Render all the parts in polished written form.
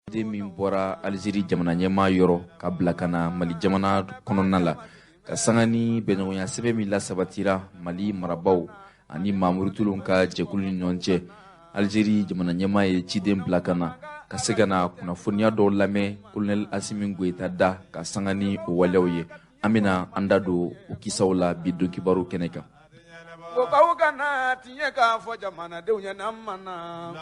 Den min bɔra Alizeri jamana ɲɛmaa yɔrɔ ka bila ka na Mali jamana kɔnɔna la, ka sanga ni bɛnɲɔgɔnya sɛbɛn min lasabatira Mali marabaaw ani maa murutilenw ka jɛkulu ni ɲɔgɔn cɛ, Alizeri jamana ɲɛmaa ye ciden bila ka na ka se ka na kunnafoniya dɔw lamɛn Kolonɛli Asimi Goyita da, ka sanga ni o waleyaw ye. An bɛna an da don o kisaw la bi don kibaru kɛnɛ kan. Ko aw kana tiɲɛ k'a fɔ jamanadenw ye n'an ma na,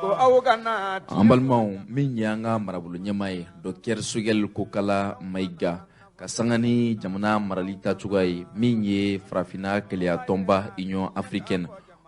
ko aw kana. An balimaw, min ye an ka marabolo ɲɛmaa ye, Docteur Sogɛl Kokala Mayiga, ka sanga ni jamana marali taacogoya ye, min ye farafinna kelenya tɔnba Union africaine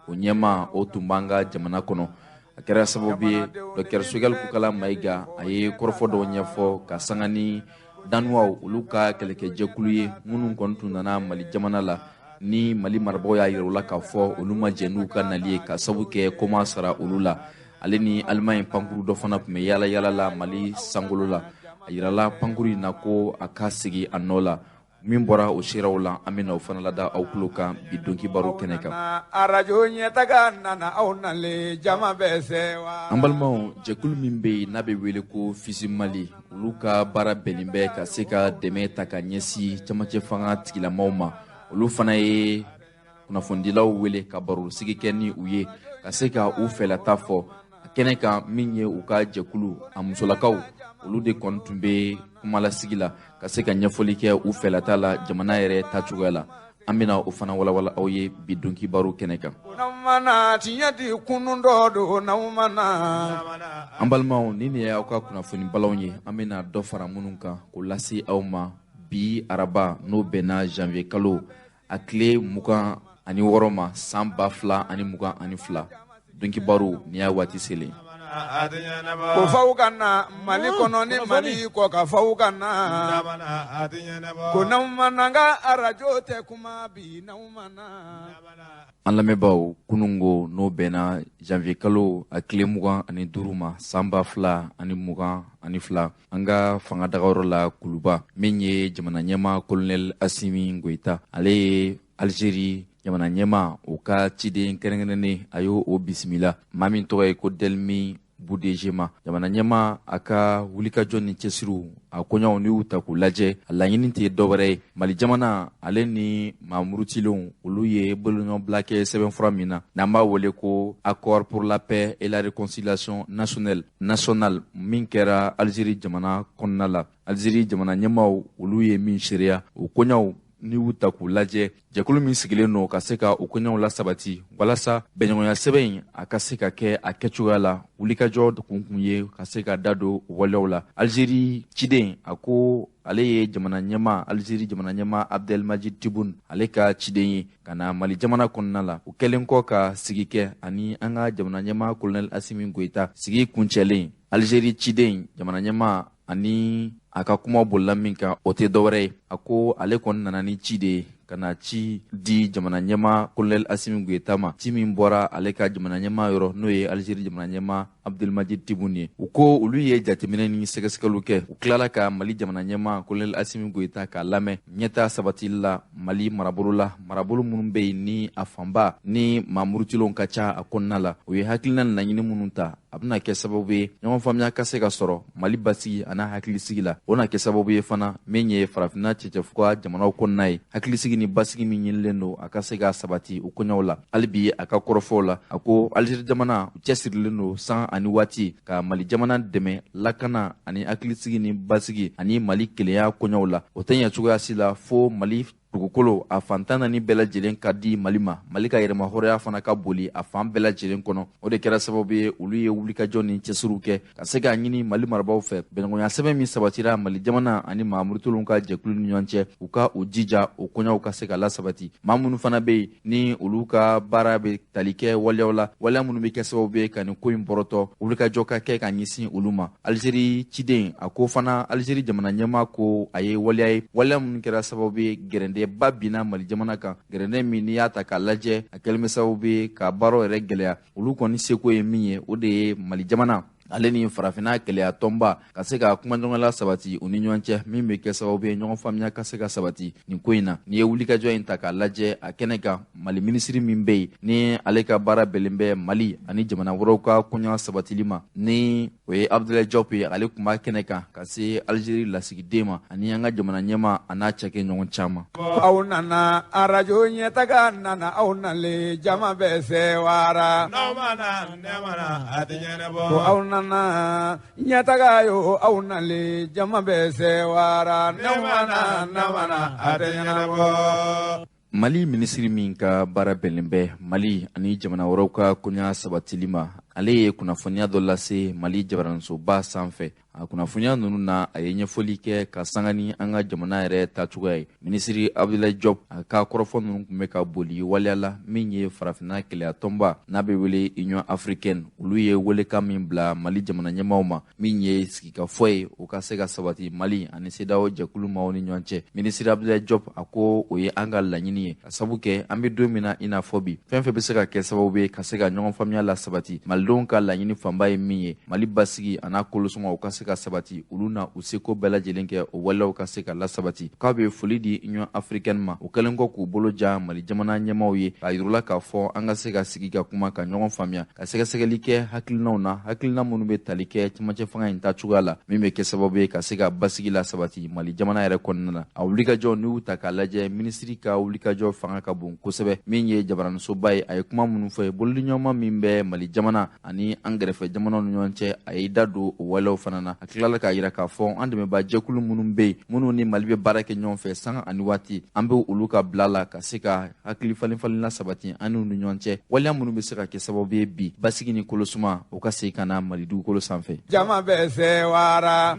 o ɲɛmaa, o tun b'an ka jamana kɔnɔ. A kɛra sababu ye, Docteur Sogɛl Kokala Mayiga, a ye kɔrɔfɔ dɔw ɲɛfɔ ka sanga ni Danuwaw olu ka kɛlɛkɛjɛkulu ye, minnu kɔni tun nana Mali jamana la, ni Mali marabagaw y'a yira u la k'a fɔ olu ma jɛn n'u ka nali ye, ka sabu kɛ ko ma sara olu la. Ale ni Alimaɲi pankuru dɔ fana tun bɛ yaala yaala la Mali sankolo la. A yirala pankuru in na ko a ka sigi a nɔ la. Min bɔra o seerew la, an bɛna o fana lada aw tulo kan bi don kibaru kɛnɛ kan. Arajo ɲɛtaga nana aw nalen jama bɛ sɛwa. An balimaw, jɛkulu min bɛ yen n'a bɛ wele ko Fisi Mali, olu ka baara bɛnnen bɛ ka se ka dɛmɛ ta ka ɲɛsin camancɛ fanga tigilamaw ma. Olu fana ye kunnafonidilaw wele ka barosigi kɛ ni u ye, ka se ka u fɛlata fɔ a kɛnɛ kan. Min ye u ka jɛkulu a musolakaw, olu de kɔni tun bɛ kumalasigi la ka se ka ɲɛfɔli kɛ u fɛlata la jamana yɛrɛ taacogoya la. An bɛna o fana walawala aw ye bi don kibaru kɛnɛ kan. Tiɲɛ di kunun dɔ don n'aw ma na. An balimaw, ni nin ye aw ka kunnafoni balanw ye, an bɛna dɔ fara minnu kan k'o lase aw ma bi araba, n'o bɛnna janvier kalo a tile 26 ma, san 2022. Don kibaru nin y'a waati selen. Ko faw ka na Mali kɔnɔ ni Mali kɔ ka faw ka na, ko n'aw ma na, n ka arajo tɛ kuma bi n'aw ma na. An lamɛnbaaw, kunungo, n'o bɛnna janvier kalo a tile 25 ma, san 2022, an ka fanga dagayɔrɔ la Kuluba, min ye jamana ɲɛmaa Kolonɛli Asimi Goyita, ale ye Algérie jamana ɲɛmaa o ka ciden kɛrɛnkɛrɛnnen, a y'o o bisimila, maa min tɔgɔ ye ko Delmi Budejema. Jamana ɲɛmaa a ka wulikajɔ ni cɛsiriw a koɲaw, n'i y'u ta k'u lajɛ, a laɲini tɛ dɔwɛrɛ ye, Mali jamana ale ni maa murutilenw, olu ye bolonɔbila kɛ sɛbɛnfura min na, n'an b'a wele ko Accord pour la paix et la réconciliation nationale, min kɛra Algérie jamana kɔnɔna la. Algérie jamana ɲɛmaaw, olu ye min seereya, o koɲaw, n'i y'u ta k'u lajɛ, jɛkulu min sigilen don ka se ka o koɲaw lasabati walasa bɛnɲɔgɔnya sɛbɛn in a ka se ka kɛ a kɛcogoya la, wulikajɔ kunkun ye ka se ka da don o waleyaw la. Algérie ciden, a ko ale ye jamana ɲɛmaa, Algérie jamana ɲɛmaa Abdelmajid Tebboune, ale ka ciden ye ka na Mali jamana kɔnɔna la. O kɛlen kɔ ka sigi kɛ ani an ka jamana ɲɛmaa Kolonɛli Asimi Goyita, sigi kuncɛlen, Algérie ciden, jamana ɲɛmaa ani a ka kuma bolila min kan, o tɛ dɔwɛrɛ ye, a ko ale kɔni nana ni ci de ye, ka na ci di jamana ɲɛmaa Kolonɛli Asimi Goyita ma, ci min bɔra ale ka jamana ɲɛmaa yɔrɔ, n'o ye Algérie jamana ɲɛmaa Abdelmajid Tebboune ye. U ko olu ye jateminɛ ni sɛgɛsɛgɛliw kɛ, u tilala ka Mali jamana ɲɛmaa Kolonɛli Asimi Goyita k'a lamɛn ɲɛta sabatili la Mali marabolo la, marabolo minnu bɛ yen ni a fanba ni maa murutilenw ka ca a kɔnɔna la. U ye hakilina ni laɲini minnu ta, a bɛna kɛ sababu ye ɲɔgɔn faamuya ka se ka sɔrɔ Mali basigi ani hakilisigi la. O na kɛ sababu ye fana, min ye farafinna cɛcɛfuga jamanaw kɔnɔna ye, hakilisigi ni basigi min ɲinilen don, a ka se ka sabati o koɲaw la. Hali bi a ka kɔrɔfɔw la, a ko Alizeri jamana u cɛsirilen don san ani waati ka Mali jamana dɛmɛ lakana ani hakilisigi ni basigi ani Mali kelenya koɲaw la. O tɛ ɲɛ cogoya si la fo Mali dugukolo a fan 14 bɛɛ lajɛlen ka di Mali ma, Mali ka yɛrɛmahɔrɔnya fana ka boli a fan bɛɛ lajɛlen kɔnɔ. O de kɛra sababu ye olu ye wulikajɔ ni cɛsiriw kɛ ka se k'a ɲini Mali marabaaw fɛ, bɛnɲɔgɔnya sɛbɛn min sabatira Mali jamana ani maa murutilenw ka jɛkulu ni ɲɔgɔn cɛ, u ka u jija o koɲaw ka se ka lasabati. Maa minnu fana bɛ yen ni olu ka baara bɛ tali kɛ waleyaw la, waleya minnu bɛ kɛ sababu ye ka nin ko in bɔrɔtɔ, wulikajɔ ka kɛ ka ɲɛsin olu ma. Alizeri ciden, a ko fana Alizeri jamana ɲɛmaa ko a ye waleya ye, waleya minnu kɛra sababu ye gɛrɛndɛba binna Mali jamana kan, gɛrɛndɛ min n'i y'a ta k'a lajɛ, a kɛlen bɛ sababu ye ka baaraw yɛrɛ gɛlɛya. Olu kɔni seko ye min ye, o de ye Mali jamana Ale ni farafinna keleya tɔnba ka se ka kumaɲɔgɔnya sabati u ni ɲɔgɔn cɛ, min bɛ kɛ sababu ye ɲɔgɔn faamuya ka se ka sabati nin ko in na. N'i ye wulikajɔ in ta k'a lajɛ a kɛnɛ kan, Mali minisiri min bɛ yen ni ale ka baara bɛnnen bɛ Mali ani jamana wɛrɛw ka koɲa sabatili ma, ni o ye Abdoulaye Diop ye, ale tun b'a kɛnɛ kan ka se Algérie lasigiden ma ani an ka jamana ɲɛmaa a n'a cakɛɲɔgɔn caman. Aw nana arajo ɲɛtaga nana, aw nalen jama bɛ sewara. Ko aw nana ɲɛtaga yo, aw nalen jama bɛ sewara. A tɛ ɲɛnabɔ. Mali minisiri min ka baara bɛnnen bɛ Mali ani jamana wɛrɛw ka koɲa sabatili ma, ale ye kunnafoniya dɔ lase Mali jabaraninsoba sanfɛ. A kunnafoniya ninnu na, a ye ɲɛfɔli kɛ ka sanga ni an ka jamana yɛrɛ taacogoya ye. Minisiri Abdoulaye Diop, a ka kɔrɔfɔ ninnu tun bɛ ka boli waleya la min ye farafinna keleya tɔnba n'a bɛ wele Union africaine, olu ye welekan min bila Mali jamana ɲɛmaaw ma, min ye sigikafɔ ye, o ka se ka sabati Mali ani CEDEAO jɛkulu maaw ni ɲɔgɔn cɛ. Minisiri Abdoulaye Diop, a ko o ye an ka laɲini ye, ka sabu kɛ an bɛ don min na i n'a fɔ bi, fɛn fɛn bɛ se ka kɛ sababu ye ka se ka ɲɔgɔn faamuya la sabati. Malidenw ka laɲini fanba ye min ye, Mali basigi a n'a kolosuma, o ka se ka sabati. Olu na u seko bɛɛ lajɛlen kɛ o waleyaw ka se ka lasabati. K'a bɛ foli di Union africaine ma, o kɛlen kɔ k'u bolo ja Mali jamana ɲɛmaaw ye, k'a yir'u la k'a fɔ an ka se ka sigi ka kuma, ka ɲɔgɔn faamuya, ka sɛgɛsɛgɛli kɛ hakilinaw na, hakilina minnu bɛ tali kɛ cɛmancɛ fanga in taacogoya la, min bɛ kɛ sababu ye ka se ka basigi la sabati Mali jamana yɛrɛ kɔnɔna na. A wulikajɔ, n'u y'u ta k'a lajɛ, minisiri ka wulikajɔ fanga ka bon kosɛbɛ. Min ye jabaraninsoba ye, a ye kuma minnu fɔ ye, bolodiɲɔgɔnma min bɛ Mali jamana ani an gɛrɛfɛ jamanaw ni ɲɔgɔn cɛ, a y'i da don o waleyaw fana na. A tilala k'a yira k'a fɔ an dɛmɛbaa jɛkulu minnu bɛ yen, minnu ni Mali bɛ baara kɛ ɲɔgɔn fɛ sanga ani waati, an bɛ olu ka bila la ka se ka hakili falen falenna sabati an n'u ni ɲɔgɔn cɛ, waleya minnu bɛ se ka kɛ sababu ye bi basigi ni kolosuma o ka segin ka na Mali dugukolo sanfɛ. Jama bɛ sewara.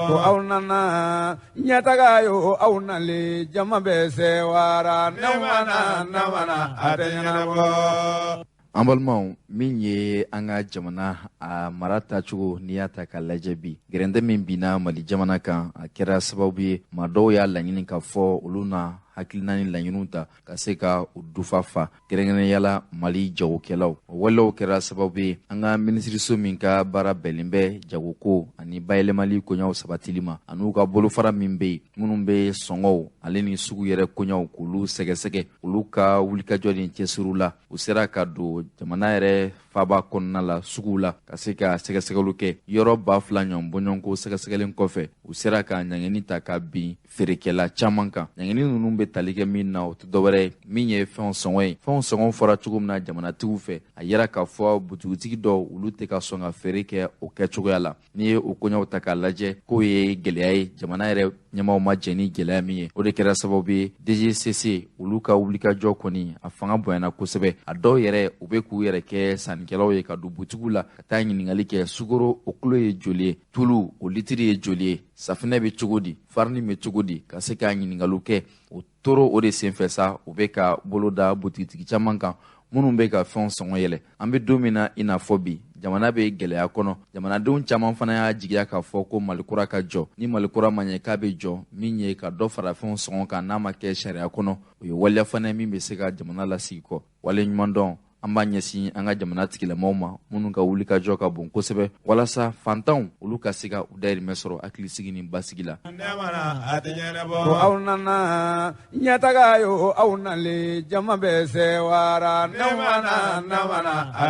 Ko aw nana ɲɛtaga yo, aw nalen jama bɛ sewara. A tɛ ɲɛnabɔ. An balimaw, min ye an ka jamana a mara tacogo, n'i y'a ta k'a lajɛ bi, gɛrɛntɛ min binna Mali jamana kan, a kɛra sababu ye maa dɔw y'a laɲini k'a fɔ olu na hakilina ni laɲiniw ta ka se ka u dufa fa, kɛrɛnkɛrɛnnenya la Mali jagokɛlaw. O walew kɛra sababu ye an ka minisiriso min ka baara bɛnnen bɛ jagoko ani bayɛlɛmali koɲaw sabatili ma, an'u ka bolofara min bɛ yen, minnu bɛ sɔngɔw ale ni sugu yɛrɛ koɲaw k'olu sɛgɛsɛgɛ, olu ka wulikajɔ ni cɛsiriw la, u sera ka don jamana yɛrɛ faaba kɔnɔna la, suguw la, ka se ka sɛgɛsɛgɛliw kɛ. Yɔrɔ 2000 ɲɔgɔn bɔɲɔgɔnko sɛgɛsɛgɛlen kɔfɛ, u sera ka ɲangini ta ka bin feerekɛla caman kan. Ɲangini ninnu bɛ tali kɛ min na, o tɛ dɔwɛrɛ ye min ye fɛnw sɔngɔ ye. Fɛnw sɔngɔ fɔra cogo min na jamanatigiw fɛ, a yira k'a fɔ butigitigi dɔw, olu tɛ ka sɔn ka feere kɛ o kɛcogoya la. N'i ye o koɲaw ta k'a lajɛ, k'o ye gɛlɛya ye, jamana yɛrɛ ɲɛmaaw ma jɛn ni gɛlɛya min ye, o de kɛra sababu ye DGCC olu ka wulikajɔ kɔni, a fanga bonyana kosɛbɛ. A dɔw yɛrɛ, u bɛ k'u yɛrɛ kɛ sannikɛlaw ye ka don butigiw la ka taa ɲininkali kɛ: sukaro, o kilo ye joli ye? Tulu, o litiri ye joli ye? Safinɛ bɛ cogo di? Farini bɛ cogo di? Ka se ka ɲininkaliw kɛ. O toro o de senfɛ sa, u bɛ ka bolo da butigitigi caman kan minnu bɛ ka fɛnw sɔngɔ yɛlɛ. An bɛ don min na i n'a fɔ bi, jamana bɛ gɛlɛya kɔnɔ. Jamanadenw caman fana y'a jigiya k'a fɔ ko Malikura ka jɔ. Ni Malikura ma ɲɛ k'a bɛ jɔ, min ye ka dɔ fara fɛnw sɔngɔ kan n'a ma kɛ sariya kɔnɔ, o ye waleya fana min bɛ se ka jamana lasigi kɔ. Waleɲuman dɔn an b'a ɲɛsin an ka jamana tigilamaw ma, minnu ka wulikajɔ ka bon kosɛbɛ walasa fantanw olu ka se ka u dayirimɛ sɔrɔ hakilisigi ni basigi la. Ko aw nana ɲɛtaga yo, aw nalen jama bɛ sewara. A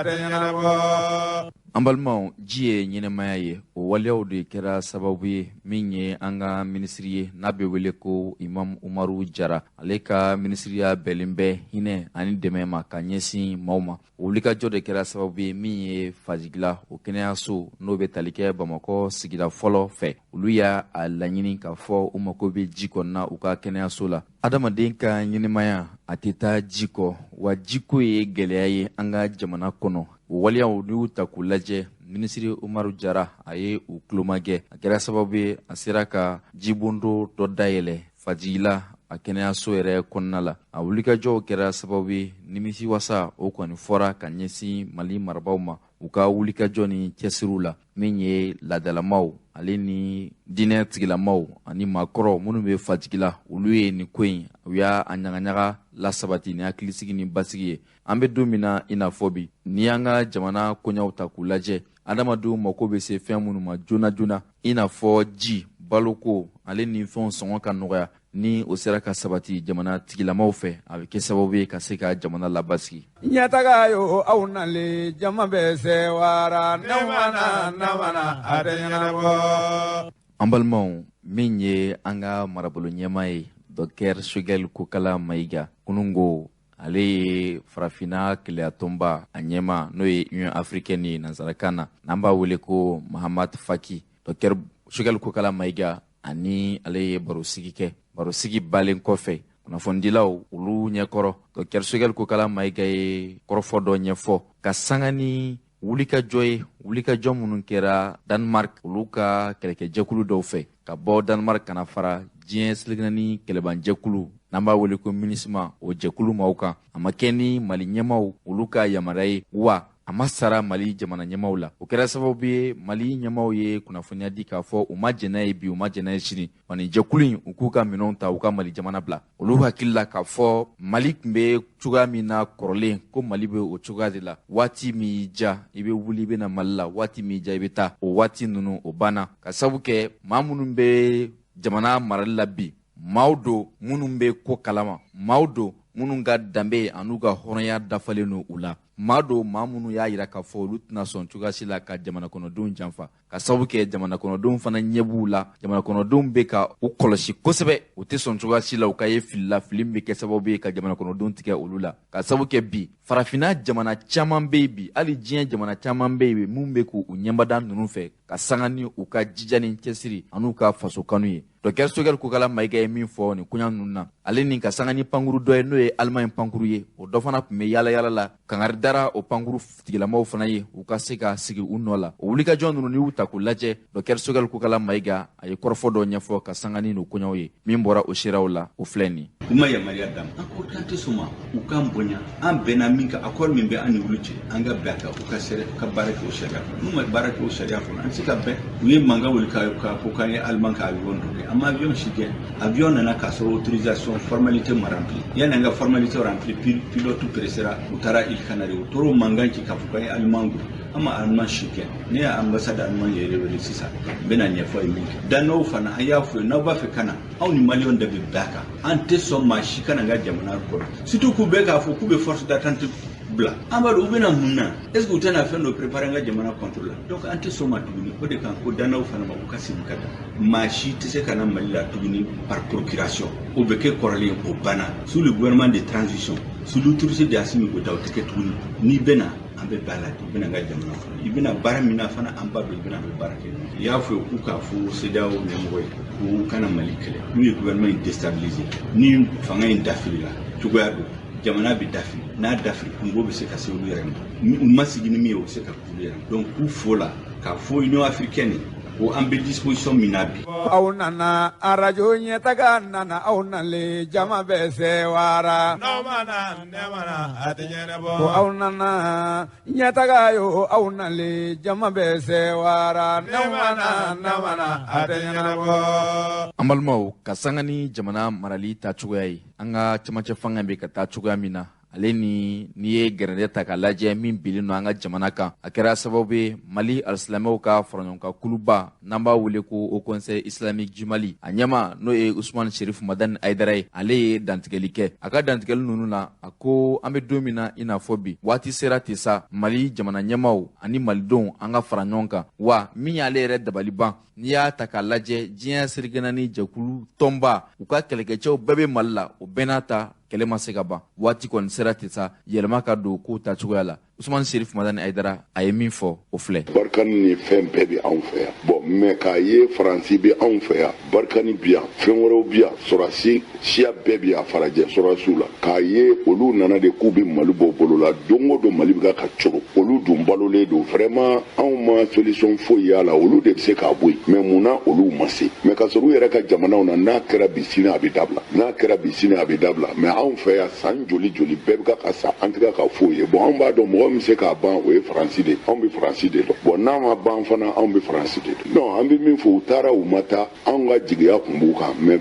tɛ ɲɛnabɔ. An balimaw, ji ye ɲɛnɛmaya ye. O waleyaw de kɛra sababu ye min ye an ka minisiri ye n'a bɛ wele ko Imam Umaru Jara, ale ka minisiriya bɛnnen bɛ hinɛ ani dɛmɛ ma ka ɲɛsin maaw ma, o wulikajɔ de kɛra sababu ye min ye Fajigila o kɛnɛyaso, n'o bɛ tali kɛ Bamakɔ sigida fɔlɔ fɛ, olu y'a a laɲini k'a fɔ u mako bɛ ji kɔnɔna u ka kɛnɛyaso la. Adamaden ka ɲɛnɛmaya, a tɛ taa ji kɔ, wa jiko ye gɛlɛya ye an ka jamana kɔnɔ. O waleyaw, n'i y'u ta k'u lajɛ, minisiri Umaru Jara, a ye u tulomagɛ. A kɛra sababu ye a sera ka jibondo dɔ dayɛlɛ Fajigila a kɛnɛyaso yɛrɛ kɔnɔna la. A wulikajɔw kɛra sababu ye nimisiwasa o kɔni fɔra ka ɲɛsin Mali marabaaw ma. u ka wulikajɔ ni cɛsiriw la, min ye laadalamaw ale ni diinɛ tigilamaw ani maakɔrɔ minnu bɛ fajigi la, olu ye nin ko in, u y'a ɲagaɲaga lasabati ni hakilisigi ni basigi ye. An bɛ don min na i n'a fɔ bi, n'i y'an ka jamana koɲaw ta k'u lajɛ, adamadenw mako bɛ se fɛn minnu ma joona joona, i n'a fɔ ji, baloko ale ni fɛnw sɔngɔ ka nɔgɔya, ni o sera ka sabati jamana tigilamaw fɛ, a bɛ kɛ sababu ye ka se ka jamana labasigi. Ɲɛtaga yo, aw nalen, jama bɛ sewara, ne mana na a tɛ ɲɛnabɔ. An balimaw, min ye an ka marabolo ɲɛmaa ye, Docteur Choguel Kokala Maïga, kunungo ale ye Farafinna Kelenyatɔnba a ɲɛma, n'o ye Union africaine ye nansarakan na, n'an b'a wele ko Mahamad Faki. Docteur Choguel Kokala Maïga ani ale ye barosigi kɛ. Barosigi balen kɔfɛ, kunnafonidilaw olu ɲɛkɔrɔ, Docteur Choguel Kokala Maïga ye kɔrɔfɔ dɔ ɲɛfɔ ka sanga ni wulikajɔ ye, wulikajɔ minnu kɛra Danemark olu ka kɛlɛkɛjɛkulu dɔw fɛ, ka bɔ Danemark kana fara diɲɛ seleke kɛlɛbanjɛkulu, n'an b'a wele ko MINUSMA, o jɛkulu maaw kan. A ma kɛ ni Mali ɲɛmaw olu ka yamaruya ye, wa a ma sara Mali jamana ɲɛmaw la. O kɛra sababu ye, Mali ɲɛmaw ye kunnafoniya di k'a fɔ u ma jɛn'a ye bi, u ma jɛn'a ye sini, wa nin jɛkulu in, u k'u ka minɛnw ta, u ka Mali jamana bila. Olu hakili la k'a fɔ Mali tun bɛ cogoya min na kɔrɔlen, ko Mali bɛ o cogoya de la. Waati min y'i diya, i bɛ wuli, i bɛ na Mali la, waati min y'i diya, i bɛ taa. O waati ninnu, o banna, ka sababu kɛ maa minnu bɛ jamana marali la bi, maaw don minnu bɛ ko kalama, maaw don minnu ka danbe an'u ka hɔrɔnya dafalen don u la, maa don maa minnu y'a yira k'a fɔ olu tɛna sɔn cogoya si la ka jamana kɔnɔdenw janfa, ka sababu kɛ jamana kɔnɔdenw fana ɲɛ b'u la. Jamana kɔnɔdenw bɛ ka u kɔlɔsi kosɛbɛ, u tɛ sɔn cogoya si la u ka ye fili la, fili min bɛ kɛ sababu ye ka jamana kɔnɔdenw tigɛ olu la, ka sababu kɛ bi Farafinna jamana caman bɛ yen bi, hali diɲɛ jamana caman bɛ yen min bɛ k'u ɲɛbada ninnu fɛ, ka sanga ni u ka jija ni cɛsiri an'u ka faso kanu ye. Docteur Choguel Kokala Maïga ye min fɔ nin koɲa ninnu na, ale ni ka sanga ni pankuru dɔ ye, n'o ye Allemagne pankuru ye, o dɔ fana tun bɛ yala yala la, kangari dara o pankuru tigilamaw fana ye, u ka se ka sigi u nɔ la. O wulikajɔ ninnu, n'i y'u ta k'u lajɛ, Docteur Choguel Kokala Maïga a ye kɔrɔfɔ dɔ ɲɛfɔ ka sanga ni nin koɲaw ye. Min bɔra o seerew la, o filɛ nin. U ma yamaruya d'an ma, an ko k'an tɛ sɔn ma u k'an bonya. An bɛnna min kan, accord min bɛ an ni olu cɛ, an ka bɛn a kan, u ka sariya, u ka baara kɛ o sariya kɔnɔ. N'u ma baara kɛ o sariya kɔnɔ, an tɛ se ka bɛn. U ye mankan wuli ka ko k'an ye Allemagne ka avion dɔ kɛ. An ma avion si kɛ. Avion nana k'a sɔrɔ autorisation formalité ma rempli. Yanni an ka formalité rempli, pilote pressera, u taara îles Canaries, u tor'o mankan ci k'a fɔ k'an ye Allemagne gɛn. An ma Allemagne si kɛ. Ne ye ambassade Allemagne yɛrɛ wele sisan, n bɛna ɲɛfɔ ye min kɛ. Danois fana, an y'a fɔ ye, n'aw b'a fɛ ka na, anw ni Maliyɛnw de bɛ bɛn a kan. An tɛ sɔn maa si kana n ka jamana kɔnɔ, surtout k'u bɛ k'a fɔ k'u bɛ force d'attente bila. An b'a dɔn u bɛna mun na. Est ce que u tɛna fɛn dɔ préparer an ka jamana contre la? Donc an tɛ sɔn ma tuguni. O de kan ko Danois fana ma, u ka segin ka taa. Maa si tɛ se ka na Mali la tuguni par procuration. O bɛ kɛ kɔrɔlen, o banna. Sous le gouvernement de transition, sous l'autorité de Assimi Goïta, o tɛ kɛ tuguni. N'i bɛna, an bɛ bɛn a la, i bɛna n ka jamana kɔnɔ, i bɛna baara min na fana, an b'a dɔn i bɛna, an bɛ baara kɛ. I y'a fɔ k'u k'a fɔ CEDEAO ɲɛmɔgɔ ye k'u kana Mali kɛlɛ. N'u ye gouvernement in déstabiliser, ni fanga in dafirila cogoya don, jamana bɛ dafiri. N'a dafiri, kungo bɛ se ka se olu yɛrɛ ma. U ma sigi ni min ye, o bɛ se ka k'olu yɛrɛ ma. Donc k'u fo la k'a fɔ Union africaine ko an bɛ disposition min na bi. Aw nana, arajo ɲɛtaga nana, aw nalen, jama bɛ sewara. N'aw ma na, ne ma na, a tɛ ɲɛnabɔ. Ko aw nana, ɲɛtaga yo, aw nalen, jama bɛ sewara, ne ma na, ne ma na, a tɛ ɲɛnabɔ. An balimaw, ka sanga ni jamana marali taacogoya ye, an ka cɛmancɛ fanga bɛ ka taa cogoya min na, ale ni n'i ye gɛrɛndɛ ta k'a lajɛ min bilen don an ka jamana kan, a kɛra sababu ye Mali alisilamɛw ka faraɲɔgɔnkan kuluba, n'an b'a wele ko Haut Conseil islamique du Mali, a ɲɛma, n'o ye Usman Sherif Madani Ayidara ye, ale ye dantigɛli kɛ. A ka dantigɛli ninnu na, a ko an bɛ don min na i n'a fɔ bi, waati sera ten sa, Mali jamana ɲɛmaw ani malidenw, an ka fara ɲɔgɔn kan. Wa min y'ale yɛrɛ dabali ban, n'i y'a ta k'a lajɛ, diɲɛ seleke naani jɛkulu tɔnba u ka kɛlɛkɛcɛw bɛɛ bɛ Mali la, o bɛɛ n'a ta, kɛlɛ ma se ka ban. Waati kɔni sera ten sa, yɛlɛma ka don kow ta cogoya la. Usumani Serif Madani Ayidara a ye min fɔ, o filɛ. Barkhane ni fɛn bɛɛ bɛ anw fɛ yan. Bon, mais k'a ye Faransi bɛ anw fɛ yan, Barkhane bi yan, fɛn wɛrɛw bi yan, sɔrɔsi siya bɛɛ bi yan farajɛ sɔrɔsiw la, k'a ye olu nana de k'u bɛ Mali bɔ bolo la. Don o don Mali bɛ ka coro, olu dun balolen don. Vraiment, anw ma solution foyi y'a la, olu de bɛ se k'a bɔ yen. Mais mun na olu ma se? Mais ka sɔrɔ u yɛrɛ ka jamanaw na, n'a kɛra bi, sini a bɛ dabila, n'a kɛra bi, sini a bɛ dabila. Mais anw fɛ yan, san joli joli bɛɛ bɛ ka sa, an tɛ ka foyi ye. Bon, anw b'a dɔn mɔgɔ Mɔgɔ min bɛ se k'a ban, o ye Faransi de ye. Anw bɛ Faransi de dɔn. Bon, n'a ma ban fana, anw bɛ Faransi de dɔn. Non, an bɛ min fɔ, u taara, u ma taa, anw ka jigiya tun b'u kan, mais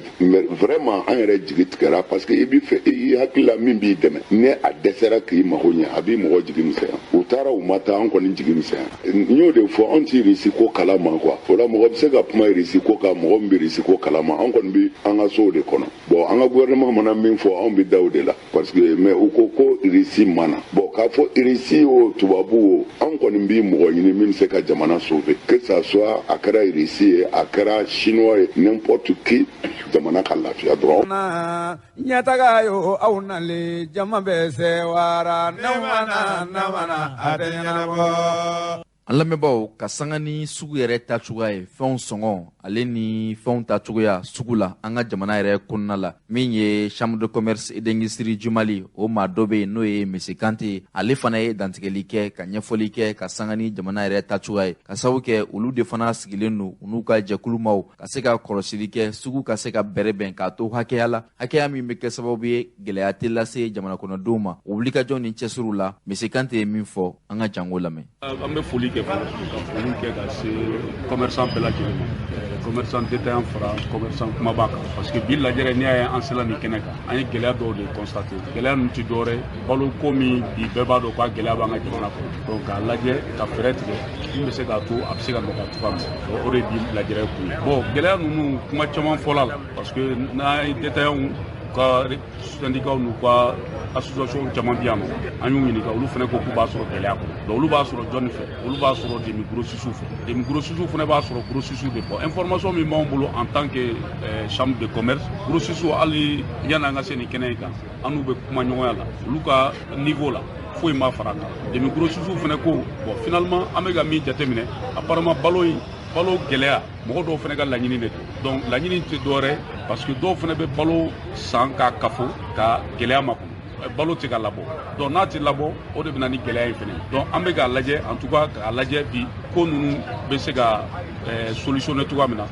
vraiment an yɛrɛ jigi tigɛra, parce que i bɛ fɛ i hakili la min b'i dɛmɛ, ni a dɛsɛra k'i mago ɲɛ, a b'i mɔgɔ jigi misɛnya. U taara, u ma taa, an kɔni jigi misɛnya. N y'o de fɔ, anw ti Irisi ko kalama quoi. O la, mɔgɔ bɛ se ka kuma Irisi ko kan, mɔgɔ min bɛ Irisi ko kalama. An kɔni bɛ an ka sow de kɔnɔ. Bon, an ka gouvernement mana min fɔ, anw bɛ da o de la, parce que mais u ko ko Irisi mana bon, k'a fɔ Irisi o, tubabu o, anw kɔni bɛ mɔgɔ ɲini min bɛ se ka jamana sauver, que ça soit a kɛra Irisi ye, a kɛra Chinois ye, n'importe qui, jamana ka lafiya dɔrɔn. Ɲɛtaga yo, aw nalen, jama bɛ sewara, n'aw mana namana, a tɛ ɲɛnabɔ. An lamɛnbaaw, ka sanga ni sugu yɛrɛ tacogoya ye, fɛnw sɔngɔ ale ni fɛnw tacogoya sugu la an ka jamana yɛrɛ kɔnɔna la, min ye Chambre de commerce et d'industrie du Mali, o maa dɔ bɛ yen, n'o ye Monsieur Kante ye. Ale fana ye dantigɛli kɛ ka ɲɛfɔli kɛ ka sanga ni jamana yɛrɛ tacogoya ye, ka sababu kɛ olu de fana sigilen don, u n'u ka jɛkulumaw ka se ka kɔlɔsili kɛ, sugu ka se ka bɛrɛbɛn k'a to hakɛya la, hakɛya min bɛ kɛ sababu ye gɛlɛya tɛ lase jamana kɔnɔdenw ma. O wulikajɔ ni cɛsiriw la, Monsieur Kante ye min fɔ, an ka jango lamɛn. An bɛ foli kɛ fɔlɔ, ka foli kɛ ka se commerçant bɛɛ lajɛlen ma, commerçant détaillant fara commerçant kumaba kan, parce que bi lajɛrɛ, n'i y'a ye an sela nin kɛnɛ kan, an ye gɛlɛya dɔw de constaté. Gɛlɛya ninnu tɛ dɔwɛrɛ, balo ko min bi bɛɛ b'a dɔn k'a gɛlɛya b'an ka jamana kɔnɔ. Donc k'a lajɛ ka fɛɛrɛ tigɛ min bɛ se k'a to a bɛ se ka nɔgɔya cogoya min, o de bi lajɛrɛ kun ye. Bon, gɛlɛya ninnu, kuma caman fɔla la, parce que n'an ye détaillants ka syndicat n'u ka association caman bi yan nɔ, an y'u ɲininka, olu fana ko k'u b'a sɔrɔ gɛlɛya kɔnɔ. Donc olu b'a sɔrɔ jɔnni fɛ? Olu b'a sɔrɔ demi grossistes fɛ. Demi grossistes fana b'a sɔrɔ grossistes de. Bon, information min b'anw bolo en tant que chambre de commerce, grossistes, hali yanni an ka se nin kɛnɛ in kan, an n'u bɛ kuma ɲɔgɔnya la, olu ka niveau la, foyi ma fara kan. Demi grossistes fana ko, bon, finalement an bɛ ka min jateminɛ, apparemment balo in, balo gɛlɛya, mɔgɔ dɔw fana ka laɲini de don. Donc laɲini tɛ dɔwɛrɛ, parce que dɔw fana bɛ balo san k'a kafo ka gɛlɛya makɔnɔ, balo tɛ ka labɔ. Donc n'a tɛ labɔ, o de bɛ na ni gɛlɛya ye fɛnɛ. Donc an bɛ k'a lajɛ, en tout cas k'a lajɛ bi ko ninnu bɛ se ka solutionner cogoya min na,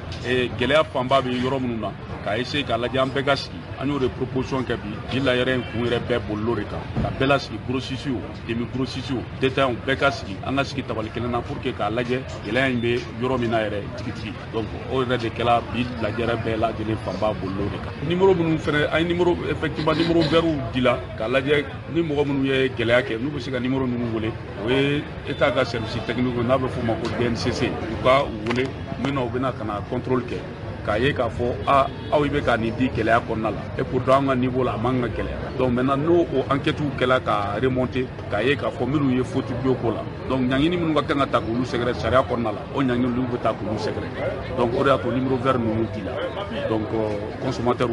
gɛlɛya fanba bɛ yɔrɔ minnu na, k'a essayer k'a lajɛ an bɛɛ ka sigi. An y'o de proposition kɛ bi. Bi lajɛrɛ in kun yɛrɛ bɛɛ bolilo de kan, ka bɛɛ lasigi, grossistes o, demi grossistes o, détaillants, bɛɛ ka sigi, an ka sigi tabali kelen na pour que k'a lajɛ gɛlɛya in bɛ yɔrɔ min na yɛrɛ tigitigi. Donc o yɛrɛ de kɛla bi lajɛrɛ bɛɛ lajɛlen fanba bolilo de kan. Numéro minnu fɛnɛ, an ye numéro, effectivement numéro vertw dila k'a lajɛ ni mɔgɔ minnu ye gɛlɛya kɛ, n'u bɛ se ka numéro ninnu wele. O ye État ka service technique, n'a bɛ f'o ma ko DNCC, u ka u wele min na, u bɛna ka na contrôle kɛ k'a ye k'a fɔ a aw bɛ ka nin di gɛlɛya kɔnɔna la. Et pourtant an ka niveau la, a man ka gɛlɛya. Donc maintenant, n'o o enquête kɛla ka remonter, k'a ye k'a fɔ minnu ye faute bi o ko la, donc ɲangini minnu ka kan ka ta k'olu sɛgɛrɛ sariya kɔnɔna la, o ɲangini olu bɛ ta k'olu sɛgɛrɛ. Donc o de y'a to numéro vert ninnu di la, donc consommateur.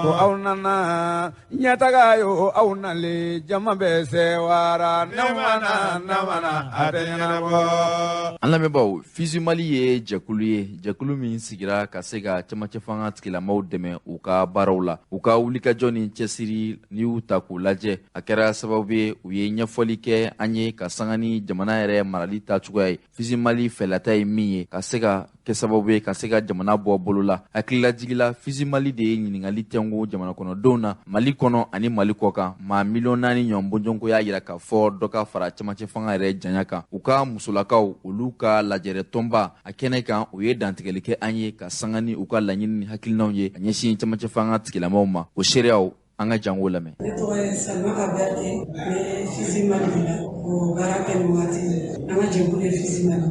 Ko aw nana ɲɛtaga yo, aw nalen, jama bɛ sewara, namana namana, a tɛ ɲɛnabɔ. An lamɛnbaaw, Fisu Mali ye jɛkulu ye, jɛkulu min sigira ka se ka cɛmancɛ fanga tigilamaw dɛmɛ u ka baaraw la, u ka wulikajɔ ni cɛsiri. N'i y'u ta k'u lajɛ, a kɛra sababu ye u ye ɲɛfɔli kɛ an ye ka sanga ni jamana yɛrɛ marali tacogoya ye. Fisu Mali fɛlata ye min ye, ka se ka kɛ sababu ye ka se ka jamana bɔ bolo la. Hakililajigila, Fisu Mali de ye ɲiningali tɛngo jamana kɔnɔdenw na Mali kɔnɔ ani Mali kɔ kan. Maa 4 miliyɔn ɲɔgɔn bɔnjɔnko y'a yira k'a fɔ dɔ ka fara cɛmancɛ fanga yɛrɛ janya kan. U ka musolakaw, olu ka lajɛrɛ tɔnba a kɛnɛ kan, u ye dantigɛli kɛ an ye ka sanga ni u ka laɲini ni hakilinaw ye ka ɲɛsin cɛmancɛ fanga tigilamaw ma. O seereyaw, an ka jango lamɛn. Ne tɔgɔ ye Salimata Berete. Ne ye Fisi Mali la o baara kɛ nin waati. An ka jɛkulu ye Fisi Mali.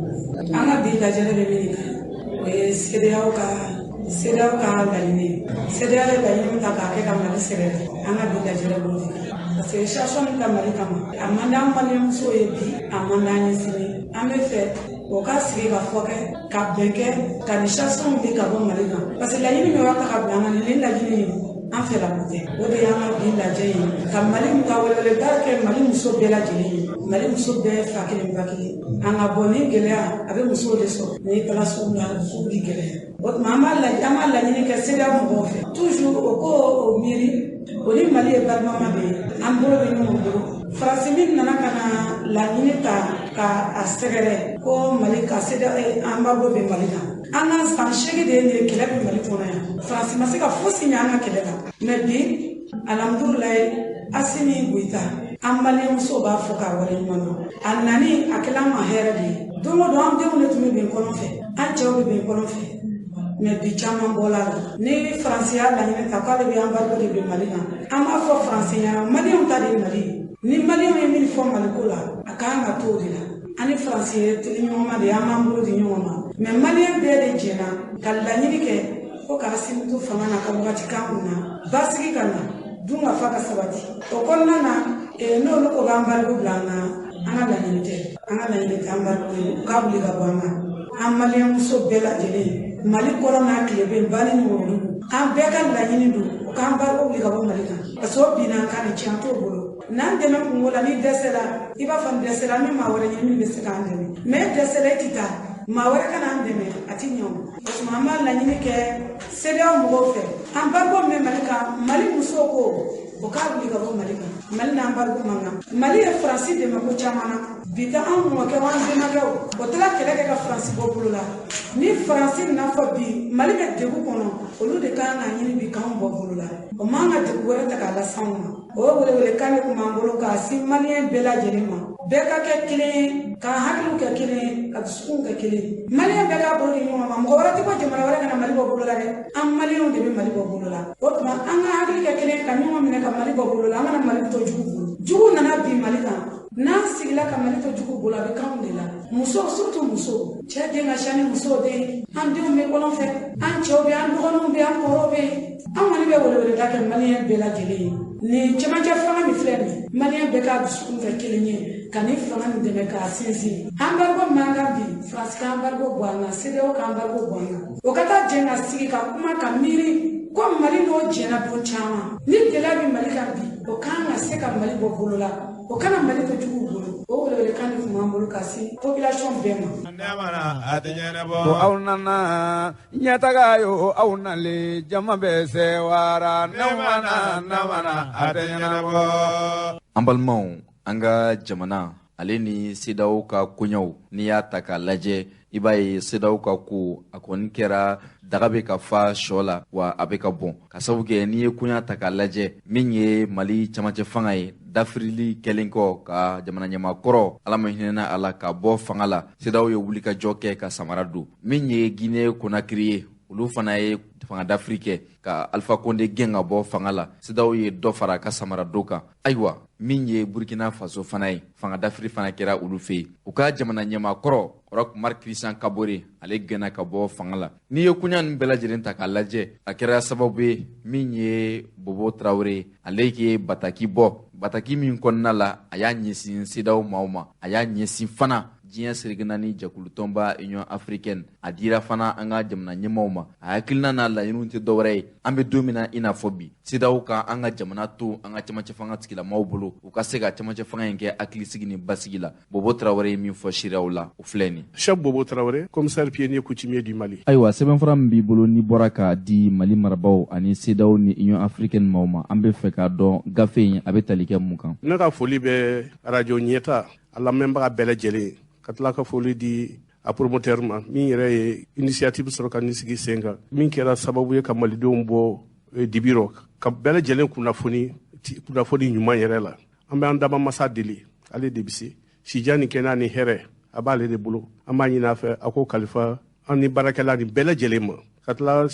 An ka bi lajɛrɛ bɛ min kan, o ye CEDEAO ka laɲini ye. CEDEAO ye laɲini min ta k'a kɛ ka Mali sɛgɛrɛ, an ka bi lajɛrɛ b'o de kan, parce que situation min ta Mali kama, a man d'an balimamusow ye bi, a man d'an ye sini. An bɛ fɛ o ka sigi ka fɔ kɛ ka bɛn kɛ ka nin sanction wuli ka bɔ Mali kan, parce que laɲini min b'a ta ka bila an kan, nin laɲini in, an fɛla ko tɛ. O de y'an ka bi lajɛ ye, ka Mali ka weleweleda kɛ Mali muso bɛɛ lajɛlen ye, Mali muso bɛɛ fa kelen ba kelen, an ka bɔ ni gɛlɛya a bɛ musow de sɔrɔ. N'i taara sugu la, sugu bi gɛlɛya. O tuma an b'a laɲini kɛ CEDEAO mɔgɔw fɛ toujours, o ko o miiri o ni Mali ye balimama de ye, an bolo bɛ ɲɔgɔn bolo. Faransi min nana ka na laɲini ta ka a sɛgɛrɛ ko Mali ka CEDEAO embargo bɛ Mali kan, an ka san 8 de ye nin ye kɛlɛ bɛ Mali kɔnɔ yan, Faransi ma se ka fosi ɲɛ an ka kɛlɛ la. Mais bi, alhamdulilayi, Asimi Goyita An maliyɛnmusow b'a fɔ k'a waleɲuman dɔn. A nani a kɛla an ma hɛrɛ de ye. Don o don an denw de tun bɛ bin kɔlɔn fɛ, an cɛw bɛ bin kɔlɔn fɛ. Mais bi caman bɔla la. Ni Faransi y'a laɲini ta k'ale bɛ embargo de bin Mali kan, an b'a fɔ Faransi ɲɛna, maliyɛnw ta de ye Mali ye. Ni maliyɛnw ye min fɔ Maliko la, a kan ka to o de la. An ni Faransi ye teliɲɔgɔnma de ye, an b'an bolo di ɲɔgɔn ma. Mais maliyɛn bɛɛ de jɛna ka laɲini kɛ ko k'Asimi to fanga na ka wagati k'an kun na, basigi ka na, dun ka fa ka sabati. O kɔnɔna na, n'olu ko k'embargo bila an kan, an ka laɲini tɛ. An ka laɲini tɛ embargo ye, u k'a wuli ka bɔ an kan. An maliyɛnmuso bɛɛ lajɛlen, Mali kɔrɔ n'a tileben, ba ni worodugu, an bɛɛ ka laɲini don u k'embargo wuli ka bɔ Mali kan. Parce que o binna an kan de, tiɲɛ t'o bolo. N'an dɛmɛ kungo la, n'i dɛsɛra, i b'a fɔ n dɛsɛra, an bɛ maa wɛrɛ ɲini min bɛ se k'an dɛmɛ. Mais e dɛsɛra, e tɛ taa, maa wɛrɛ ka n'an dɛmɛ, a ti ɲɛ o. O tuma an b'a laɲini kɛ CEDEAO mɔgɔw fɛ, embargo min bɛ Mali kan, Mali musow ko o k'a wuli ka bɔ Mali kan. Mali n'embargo man kan. Mali ye Faransi dɛmɛ ko caman na. Bi ta an mɔkɛw, an bɛnbakɛw, o taara kɛlɛ kɛ ka Faransi bɔ bolo la. Ni Faransi nana fɔ bi Mali bɛ degun kɔnɔ, olu de kan k'a ɲini bi k'anw bɔ bolo la. O man ka degun wɛrɛ ta k'a lase anw ma. O welewelekan de tun b'an bolo k'a sin maliyɛn bɛɛ lajɛlen ma. Bɛɛ ka kɛ kelen ye, k'an hakiliw kɛ kelen ye, ka dusukunw kɛ kelen ye. Maliyɛn bɛɛ k'a bolo di ɲɔgɔn ma. Mɔgɔ wɛrɛ tɛ bɔ jamana wɛrɛ ka na Mali bɔ bolo la dɛ. An maliyɛnw de bɛ Mali bɔ bolo la. O tuma an ka hakili kɛ kelen ye ka ɲɔgɔn minɛ ka Mali bɔ bolo la. An kana Mali to jugu bolo. Jugu nana bin Mali kan. N'an sigila ka Mali to jugu bolo, a bɛ k'anw de la. Musow, surtout musow, cɛ den ka ca ni musow den ye. An denw bɛ kɔlɔn fɛ, an cɛw bɛ, an dɔgɔninw bɛ, an kɔrɔw bɛ. An kɔni bɛ weleweleda kɛ maliyɛn bɛɛ lajɛlen ye. Nin cɛmancɛ fanga min filɛ nin ye, maliyɛn bɛɛ k'a dusukun kɛ kelen ye ka nin fanga nin dɛmɛ k'a sinsin. Embargo man kan bi, Faransi ka embargo bɔ an kan, CEDEAO ka embargo bɔ an kan. O ka taa jɛ ka sigi ka kuma ka miiri ko Mali n'o jɛna don caman. Ni gɛlɛya bɛ Mali kan bi, o kan ka se ka Mali bɔ bolo la. O kana Mali to juguw bolo. O welewelekan de tun b'an bolo ka se population bɛɛ ma. Ko aw nana ɲɛtaga yo, aw nalen jama bɛ sewara, n'aw ma na namana a tɛ ɲɛnabɔ. An balimaw, an ka jamana ale ni CEDEAO ka koɲɛw, n'i y'a ta k'a lajɛ, i b'a ye CEDEAO ka ko a kɔni kɛra daga bɛ ka fa sɔ la, wa a bɛ ka bɔn, ka sababu kɛ n'i ye koɲa ta k'a lajɛ, min ye Mali camancɛ fanga ye, dafirili kɛlen kɔ ka jamana ɲɛmaakɔrɔ, Ala ma hinɛna a la, ka bɔ fanga la, CEDEAO ye wulikajɔ kɛ ka samara don. Min ye Guinée Conakry ye, olu fana ye fanga dafiri kɛ ka Alpha Condé gɛn ka bɔ fanga la, CEDEAO ye dɔ fara a ka samara don kan. Ayiwa, min ye Burkina Faso fana ye, fanga dafiri fana kɛra olu fɛ yen, u ka jamana ɲɛmaakɔrɔ Roch Marc Christian Kabore, ale gɛnna ka bɔ fanga la. N'i ye koɲa ninnu bɛɛ lajɛlen ta k'a lajɛ, a kɛra sababu ye min ye Bobo Traoré, ale ye bataki bɔ, bataki min kɔnɔna la a y'a ɲɛsin CEDEAO maaw ma, a y'a ɲɛsin fana diɲɛ seleke naani jɛkulutɔnba Union africaine, a dira fana an ka jamana ɲɛmaaw ma. A hakilina n'a laɲiniw tɛ dɔwɛrɛ ye, an bɛ don min na i n'a fɔ bi, CEDEAO ka an ka jamana to an ka cɛmancɛ fanga tigilamaw bolo, u ka se ka cɛmancɛ fanga in kɛ hakilisigi ni basigi la. Bobo Traoré ye min fɔ seereyaw la, o filɛ nin. Chef Bobo Traoré, commissaire pionnier coutumier du Mali. Ayiwa, sɛbɛnfura min b'i bolo n'i bɔra k'a di Mali marabaaw ani CEDEAO ni Union africaine maaw ma, an bɛ fɛ k'a dɔn gafe in a bɛ tali kɛ mun kan? Ne ka foli bɛ radio Ɲɛta a lamɛnbaga bɛɛ lajɛlen, ka tila ka foli di a promoteur ma min yɛrɛ ye initiative sɔrɔ ka nin sigi sen kan, min kɛra sababu ye ka malidenw bɔ dibi rɔ, ka bɛɛ lajɛlen kunnafoni, kunnafoni ɲuman yɛrɛ la. An bɛ an daba masa deli, ale de bɛ se sijan ni kɛnɛya ni hɛrɛ, a b'ale de bolo. An b'a ɲini a fɛ a k'o kalifa an ni baarakɛla ni bɛɛ lajɛlen ma, ka tila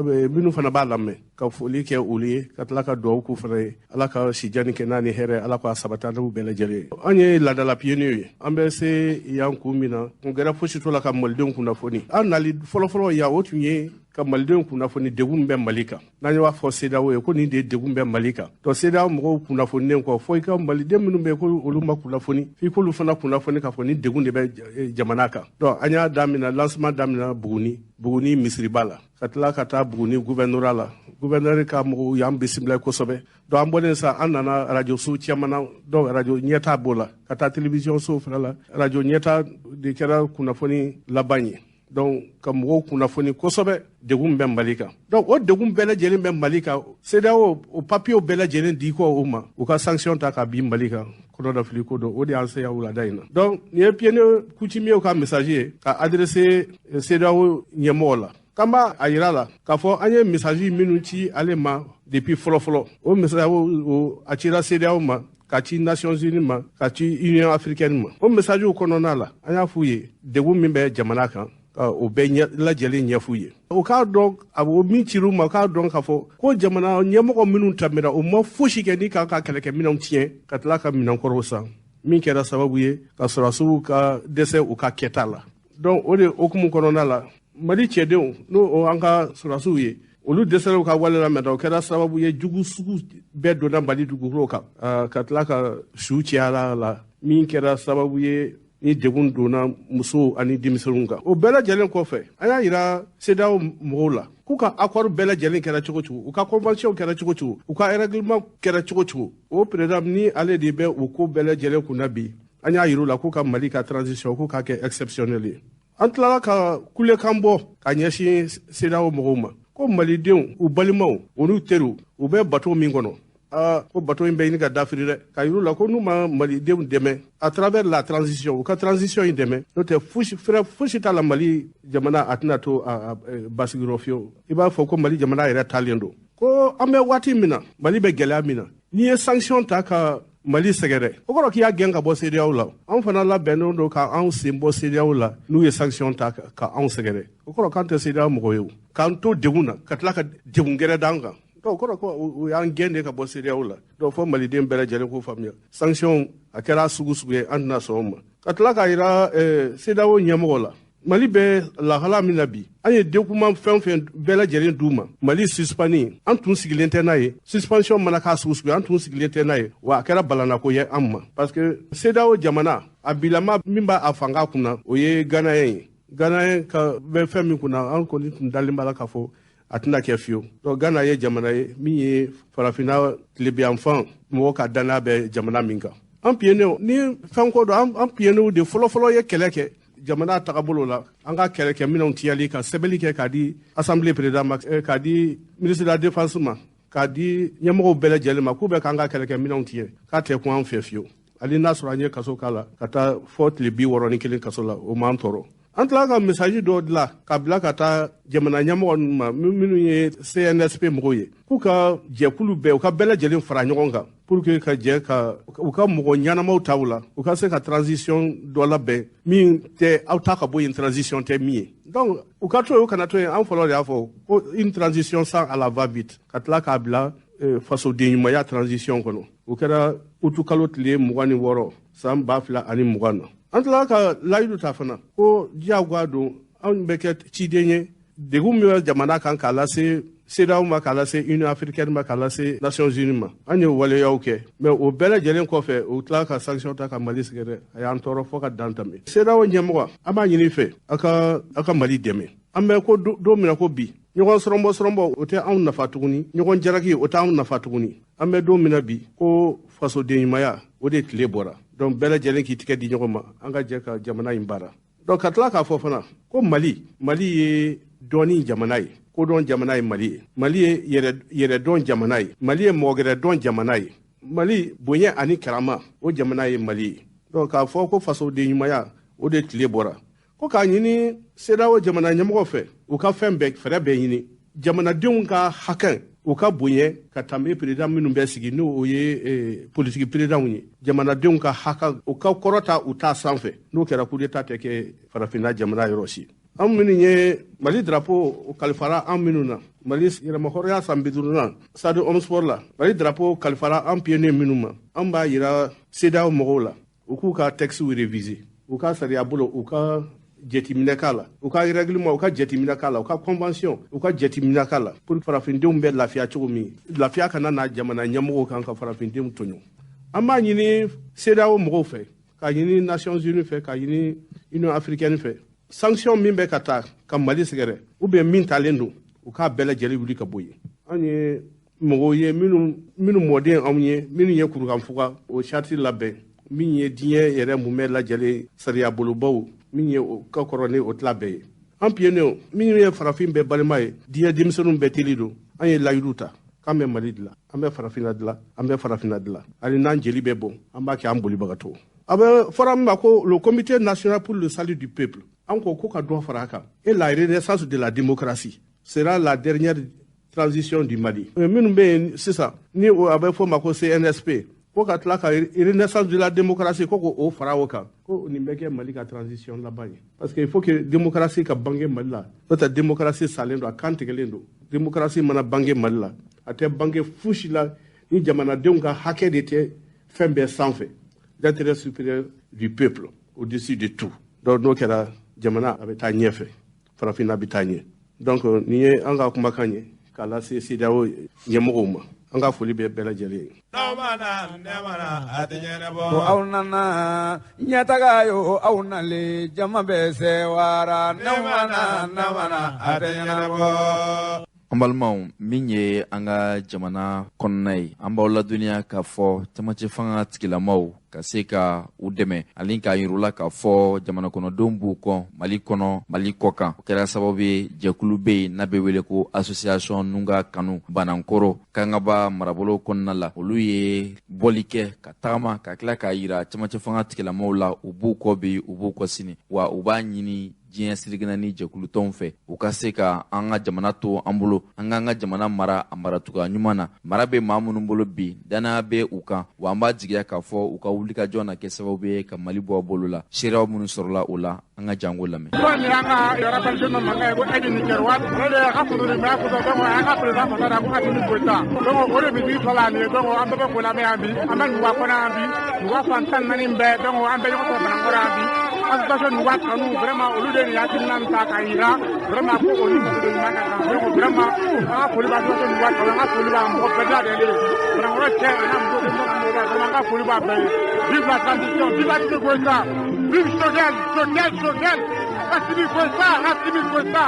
minnu fana b'a lamɛn ka foli kɛ olu ye, ka tila ka dugawu k'u fana ye, Ala ka sijan ni kɛnɛya ni hɛrɛ, Ala k'a sabati an n'u bɛɛ lajɛlen ye. An ye laadala pionnier ye, an bɛ se yan kun min na, kun gɛrɛ fosi t'o la ka malidenw kunnafoni. An nali fɔlɔfɔlɔ yan, o tun ye ka malidenw kunnafoni degun bɛ Mali kan. N'an y'a fɔ CEDEAO ye ko nin de ye degun bɛ Mali kan, donc CEDEAO mɔgɔw kunnafoninen kɔ, fo i ka maliden minnu bɛ yen ko olu ma kunnafoni, f'i k'olu fana kunnafoni k'a fɔ ni degun de bɛ jamana kan. Donc an y'a daminɛ, lancement daminɛ Buguni, Buguni misiriba la, ka tila ka taa Buguni gouvernorat la. Gouverneur ka mɔgɔw y'an bisimila kosɛbɛ. Donc an bɔlen sa, an nana radio so caman na, donc radio Ɲɛta b'o la, ka taa télévision so fana la. Radio Ɲɛta de kɛra kunnafoni laban ye, donc ka mɔgɔw kunnafoni kosɛbɛ degun bɛ Mali kan. Donc o degun bɛɛ lajɛlen bɛ Mali kan, CEDEAO o papiyew bɛɛ lajɛlen di kɔ o ma, u ka sanction ta ka bin Mali kan, kɔnɔdafili ko don, o de y'an se yan wulada in na. Donc nin ye pionnier coutumier ka message ye ka adressé CEDEAO ɲɛmɔgɔ la, k'an b'a a yira la k'a fɔ an ye message minnu ci ale ma depuis fɔlɔfɔlɔ, o message o a cira CEDEAO ma. ka ci Nations Unies ma, ka ci Union africaine ma. O messagew kɔnɔna la, an y'a f'u ye degun min bɛ jamana kan, ka o bɛɛ lajɛlen ɲɛf'u ye. O k'a dɔn, a o min cir'u ma, k'a dɔn k'a fɔ ko jamana ɲɛmɔgɔ minnu tɛmɛna, o ma fosi kɛ ni k'an ka kɛlɛkɛminɛnw tiɲɛ ka tila ka minɛnkɔrɔw san, min kɛra sababu ye ka sɔrɔdasiw ka dɛsɛ u ka kɛta la. Donc o de hukumu kɔnɔna la, Mali cɛdenw, n'o an ka sɔrɔdasiw ye, olu dɛsɛra u ka wale la mɛ, o kɛra sababu ye jugu sugu bɛɛ donna Mali dugukolo kan, ka tila ka su cayara la, min kɛra sababu ye ni degun donna musow ani denmisɛnninw kan. O bɛɛ lajɛlen kɔfɛ, an y'a yira CEDEAO mɔgɔw la k'u ka accord bɛɛ lajɛlen kɛra cogo cogo, u ka convention kɛra cogo cogo, u ka règlement kɛra cogo cogo, o président ni ale de bɛ o ko bɛɛ lajɛlen kunna bi, an y'a yir'u la k'u ka Mali ka transition, k'u k'a kɛ exceptionnel ye. An tilala ka kulekan bɔ ka ɲɛsin CEDEAO mɔgɔw ma ko malidenw, u balimaw, u n'u teriw, u bɛ bateau min kɔnɔ, aa, ko bateau in bɛ ɲini ka dafiri dɛ, ka yir'u la ko n'u ma malidenw dɛmɛ à travers la transition, u ka transition in dɛmɛ, n'o tɛ fosi, fɛrɛ fosi t'a la, Mali jamana a tɛna to a basigiyɔrɔ fiyewu. I b'a fɔ ko Mali jamana yɛrɛ talen don, ko an bɛ waati min na, Mali bɛ gɛlɛya min na, n'i ye sanction ta ka Mali sɛgɛrɛ, o kɔrɔ k'i y'a gɛn ka bɔ CEDEAO la. Anw fana labɛnnen don ka anw sen bɔ CEDEAO la n'u ye sanction ta ka anw sɛgɛrɛ. O kɔrɔ k'an tɛ CEDEAO mɔgɔ ye o, k'an to degun na ka tila ka degun gɛrɛ d'an kan. Donc o kɔrɔ ko u y'an gɛn de ka bɔ CEDEAO la. Donc fɔ maliden bɛɛ lajɛlen k'o faamuya, sanction a kɛra sugu sugu ye, an tɛna sɔn o ma. Ka tila k'a yira CEDEAO ɲɛmɔgɔ la, Mali bɛ lahala min na bi, an ye document fɛn fɛn bɛɛ lajɛlen d'u ma, Mali suspendu, an tun sigilen tɛ n'a ye. Suspension mana k'a sugu sugu ye, an tun sigilen tɛ n'a ye, wa a kɛra balanako ye an ma, parce que CEDEAO jamana a bilama min b'a a fanga kunna, o ye Ghanéen ye. Ghanéen ka bɛ fɛn min kunna, an kɔni tun dalen b'a la k'a fɔ a tɛna kɛ fiyewu. Donc Ghana ye jamana ye min ye farafinna tilebiyanfan mɔgɔ ka danaya bɛ jamana min kan. An pionniers ni fɛn ko don, an pionniers de fɔlɔfɔlɔ ye kɛlɛ kɛ jamana tagabolo la, an ka kɛlɛkɛminɛnw tiyali ka sɛbɛnni kɛ k'a di assemblée président ma, k'a di ministre de la défense ma, k'a di ɲɛmɔgɔw bɛɛ lajɛlen ma k'u bɛ k'an ka kɛlɛkɛminɛnw tiɲɛ, k'a tɛ kun an fɛ fiyewu. Hali n'a sɔrɔ an ye kaso k'a la ka taa fɔ tile 61 kaso la, o m'an tɔɔrɔ. An tilala ka message dɔ dilan ka bila ka taa jamana ɲɛmɔgɔ ninnu ma, minnu ye CNSP mɔgɔw ye, k'u ka jɛkulu bɛɛ, u ka bɛɛ lajɛlen fara ɲɔgɔn kan pour que ka jɛ ka u ka mɔgɔ ɲɛnamaw ta u la, u ka se ka transition dɔ labɛn min tɛ aw ta ka bɔ yen, transition tɛ min ye. Donc u ka to yen, u kana to yen, an fɔlɔ de y'a fɔ ko une transition sans à la va-vite, ka tila k'a bila fasoden ɲumanya transition kɔnɔ. O kɛra utukalo tile 26 san 2020 na. An tilala ka layidu ta fana ko diyagoya don, anw bɛ kɛ ciden ye degun min bɛ jamana kan, k'a lase CEDEAO ma, k'a lase Union africaine ma, k'a lase Nations Unies ma. An ye waleyaw kɛ, mais o bɛɛ lajɛlen kɔfɛ, u tilala ka sanction ta ka Mali sɛgɛrɛ. A y'an tɔɔrɔ fɔ ka dan tɛmɛ. CEDEAO ɲɛmɔgɔ, an b'a ɲini fɛ aw ka Mali dɛmɛ. An bɛ ko don min na ko bi, ɲɔgɔn sɔrɔnbɔ sɔrɔnbɔ, o tɛ anw nafa tuguni, ɲɔgɔn jalaki, o tɛ anw nafa tuguni. An bɛ don min na bi, ko fasoden ɲumanya, o de tile bɔra. Donc bɛɛ lajɛlen k'i tigɛ di ɲɔgɔn ma, an ka jɛ ka jamana in baara. Donc ka tila k'a fɔ fana ko Mali ye dɔɔni jamana ye, kodɔn jamana ye Mali ye, Mali ye yɛrɛdɔn jamana ye, Mali ye mɔgɔgɛrɛdɔn jamana ye, Mali bonya ani karama, o jamana ye Mali ye. Donc k'a fɔ ko fasoden ɲumanya, o de tile bɔra, ko k'a ɲini CEDEAO jamana ɲɛmɔgɔ fɛ, u ka fɛn bɛɛ fɛɛrɛ bɛɛ ɲini jamanadenw ka hakɛ u ka bonya ka tɛmɛ président minnu bɛ sigi, n'o o ye politiki présidentw ye. Jamanadenw ka hakɛ, u ka kɔrɔta u t'a sanfɛ. N'o kɛra, coup d'état tɛ kɛ farafinna jamana yɔrɔ si. An minnu ye Mali drapeau, o kalifara an minnu na, Mali yɛrɛmahɔrɔnya san 50nan, stade omnisport la, Mali drapeau kalifara an pionnier minnu ma, an b'a yira CEDEAO mɔgɔw la, u k'u ka texte réviser, u ka sariya bolo, u ka jateminɛ k'a la, u ka règlement, u ka jateminɛ k'a la, u ka convention, u ka jateminɛ k'a la, pour farafindenw bɛ lafiya cogo min, lafiya kana na jamana ɲɛmɔgɔw kan ka farafindenw tɔɲɔ. An b'a ɲini CEDEAO mɔgɔw fɛ, k'a ɲini Nations Unies fɛ, k'a ɲini Union africaine fɛ, sanction min bɛ ka taa ka Mali sɛgɛrɛ ou bien min talen don, u k'a bɛɛ lajɛlen wuli ka bɔ yen. An ye mɔgɔw ye minnu mɔden anw ye minnu ye kurukanfuga o charte labɛn, min ye diɲɛ yɛrɛ mumɛ lajɛlen sariya bolobaw min ye o ka kɔrɔ ni o tila bɛɛ ye. An pionniers minnu ye farafin bɛɛ balima ye, diɲɛ denmisɛnninw bɛɛ teli don, an ye layidu ta k'an bɛ Mali dilan, an bɛ farafinna dilan, an bɛ farafinna dilan. Hali n'an jeli bɛ bɔn, an b'a kɛ an bolibagatɔ. A bɛ fɔra min ma ko le Comité national pour le salut du peuple, an ko ko ka dɔ fara a kan, et la renaissance de la démocratie sera la dernière transition du Mali. Minnu bɛ yen sisan ni a bɛ fɔ o ma ko CNSP. Ko ka tila ka renaissance de la démocratie ko k'o fara o kan, ko nin bɛ kɛ Mali ka transition laban ye, parce que il faut que démocratie ka bange Mali la. N'o tɛ, démocratie salen don, a kan tigɛlen don. Démocratie mana bange Mali la, a tɛ bange fosi la ni jamanadenw ka hakɛ de tɛ fɛn bɛɛ sanfɛ, l'intérêt supérieur du peuple au-dessus de tout. Donc n'o kɛra, jamana a bɛ taa ɲɛfɛ, farafinna bɛ taa ɲɛ. Donc nin ye an ka kumakan ye k'a lase CEDEAO ɲɛmɔgɔw ma. An ka foli bɛ bɛɛ lajɛlen ye. Ko aw nana ɲɛtaga yo, aw nalen jama bɛ sewara, namana namana, a tɛ ɲɛnabɔ. An balimaw, min ye an ka jamana kɔnɔna ye, an b'aw ladɔnniya k'a fɔ camancɛ fanga tigilamaw ka se ka u dɛmɛ ani k'a yir'u k'a fɔ jamana kɔnɔdenw b'u kɔ, Mali kɔnɔ, Mali kɔ kan. O kɛra sababu ye, jɛkulu bɛ yen n'a bɛ wele ko Association Nunga Kanu Banankoro Kangaba marabolo kɔnɔna la, olu ye bɔli kɛ ka tagama ka tila k'a yira camancɛ fanga tigilamaw la, u b'u kɔ bi, u b'u kɔ sini, wa u b'a ɲini diɲɛ seleke ni jɛkulutɔnw fɛ, u ka se ka an ka jamana to an bolo, an k'an ka jamana mara a maracogoya ɲuman na. Mara bɛ maa minnu bolo bi, danaya bɛ u kan, wa an b'a jigiya k'a fɔ u ka wulikajɔ na kɛ sababu ye ka Mali bɔ a bolo la. Seerew minnu sɔrɔla o la, an ka jango lamɛn. Ni an ka yɔrɔ mankan ye ko e ni kɛra waati o de ka furu ni bɛɛ ko, donc an ka président fasa da ko Assimi Goïta. Donc o de bɛ fila la nin ye. Donc an bɛɛ bɛ ko lamɛn yan bi, an bɛ Nuba kɔnɔ yan bi, Nuba fan 14 bɛɛ. Donc an bɛɛ ɲɔgɔn sɔrɔ Banankɔrɔ yan bi. Association Nuba Kanu, vraiment, olu de nin hakilina nin ta k'a yira vraiment ko olu fasoden ɲuman ka kan. Donc vraiment, an ka foli b'a association Nuba Kanu, an ka foli b'a mɔgɔ bɛɛ lajɛlen ye, Banankɔrɔ cɛ a n'a muso, denmisɛnnin n'a mɔgɔba, vraiment, an ka foli b'a bɛɛ ye. Vive la transition, vive Assimi Goïta, vive Choguel, Choguel, Choguel, Assimi Goïta, Assimi Goïta.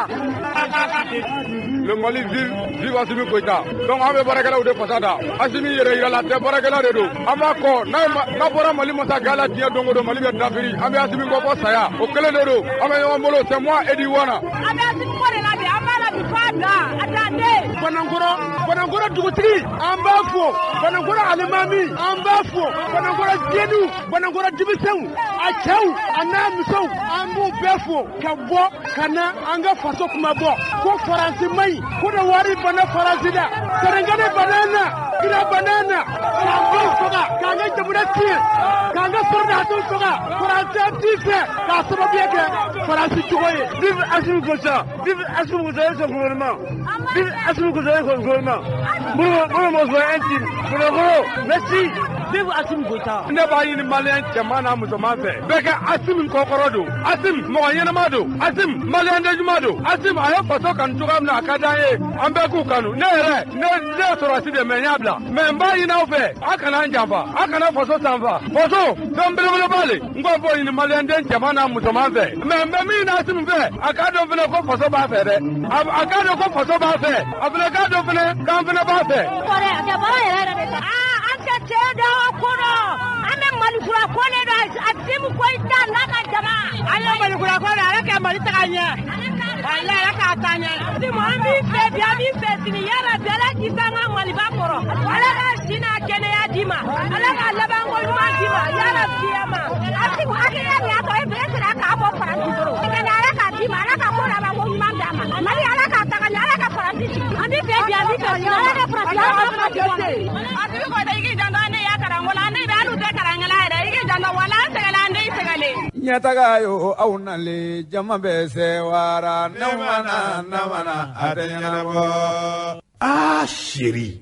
Le Mali vive, vive Assimi Goïta. Donc an bɛ baarakɛlaw de fasa da. Assimi yɛrɛ yirala tɛ, baarakɛla de don. An b'a kɔ n'a bɔra Mali masakɛ la diɲɛ don o don, Mali bɛ dafiri. An bɛ Assimi kɔ fɔ saya. O kelen de don. An bɛ ɲɔgɔn bolo, c'est moi Edi Wana. An bɛ Assimi kɔ de la bi, an b'a la bi f'a dan, a dan den. Banankɔrɔ, Banankɔrɔ dugutigi, an b'a fo. Banankɔrɔ alimami, an b'a fo. Banankɔrɔ jeniw, Banankɔrɔ denmisɛnw, a cɛw a n'a musow, an b'u bɛɛ fo ka bɔ ka na an ka faso kuma bɔ ko Faransi man ɲi, ko de wari bana Faransi la, Sɛnɛgali bana na, Kira bana na, k'an bɛɛ faga, k'an ka jamana tiɲɛ, k'an ka sɔrɔdasiw faga. Faransi t'i fɛ k'a sababuya kɛ Faransi cogo ye. Vive Assimi Goïta, vive Assimi Goïta et son gouvernement. Vive Assimi Goïta et son gouvernement. Boulou Moswa intime. Boulou, merci. Vive Assimi Goïta. Ne b'a ɲini maliyɛn cɛman n'a musoman fɛ, bɛɛ ka Assimi kɔkɔrɔ don. Assimi mɔgɔ ɲɛnama don. Assimi maliyɛn den ɲuman don. Assimi a ye faso kanu cogoya min na, a ka d'an ye, an bɛɛ k'u kanu. Ne yɛrɛ, ne ye sɔrɔdasi de, mais n y'a bila. Mais n b'a ɲini aw fɛ, a kana an janfa, a kana faso sanfa. Faso fɛn belebeleba le. N k'o b'o ɲini maliyɛn den cɛman n'a musoman fɛ. Mais n bɛ min ɲini Assimi fɛ, a k'a dɔn fɛnɛ ko faso b'a fɛ dɛ. A k'a dɔn ko faso b'a fɛ. A fɛnɛ k'a dɔn fɛnɛ k'an fɛnɛ b'a fɛ. Kɔrɛ, a tɛ baara yɛrɛ yɛrɛ de ta. An tɛ cɛ da o kɔnɔ. An bɛ Malikura ko de dɔn, Assimi Goïta n'a ka jama. An ye Malikura ko de, Ala ka Mali taga ɲɛ. Walahi, Ala k'a taa ɲɛ. Assimi, an b'i fɛ bi, an b'i fɛ sini. Yarabi, Ala k'i s'an ka Maliba kɔrɔ. Ala ka si n'a kɛnɛya d'i ma. Ala ka labanko ɲuman d'i ma. Yarabi ma. Assimi, hakilina min y'a to e sera k'a bɔ Faransi bolo. Ala k'a d'i ma, Ala ka ko labanko ɲuman d'a ma. Mali, Ala k'a taga ɲɛ, Ala ka Faransi sigi. An b'i fɛ bi, an b'i fɛ sini. Ala ka Faransi, Ala ka Faransi kɔnɔ. Assimi Goïta, i k'i janto an den y'a kalanko la, an den bɛ hali u tɛ kalankɛla yɛrɛ. I k'i janto, walahi, an sɛgɛnna, an den sɛgɛnlen. Ɲɛtaga yo, aw nalen jama bɛ sewara, namana namana, a tɛ ɲɛnabɔ. Ah chérie,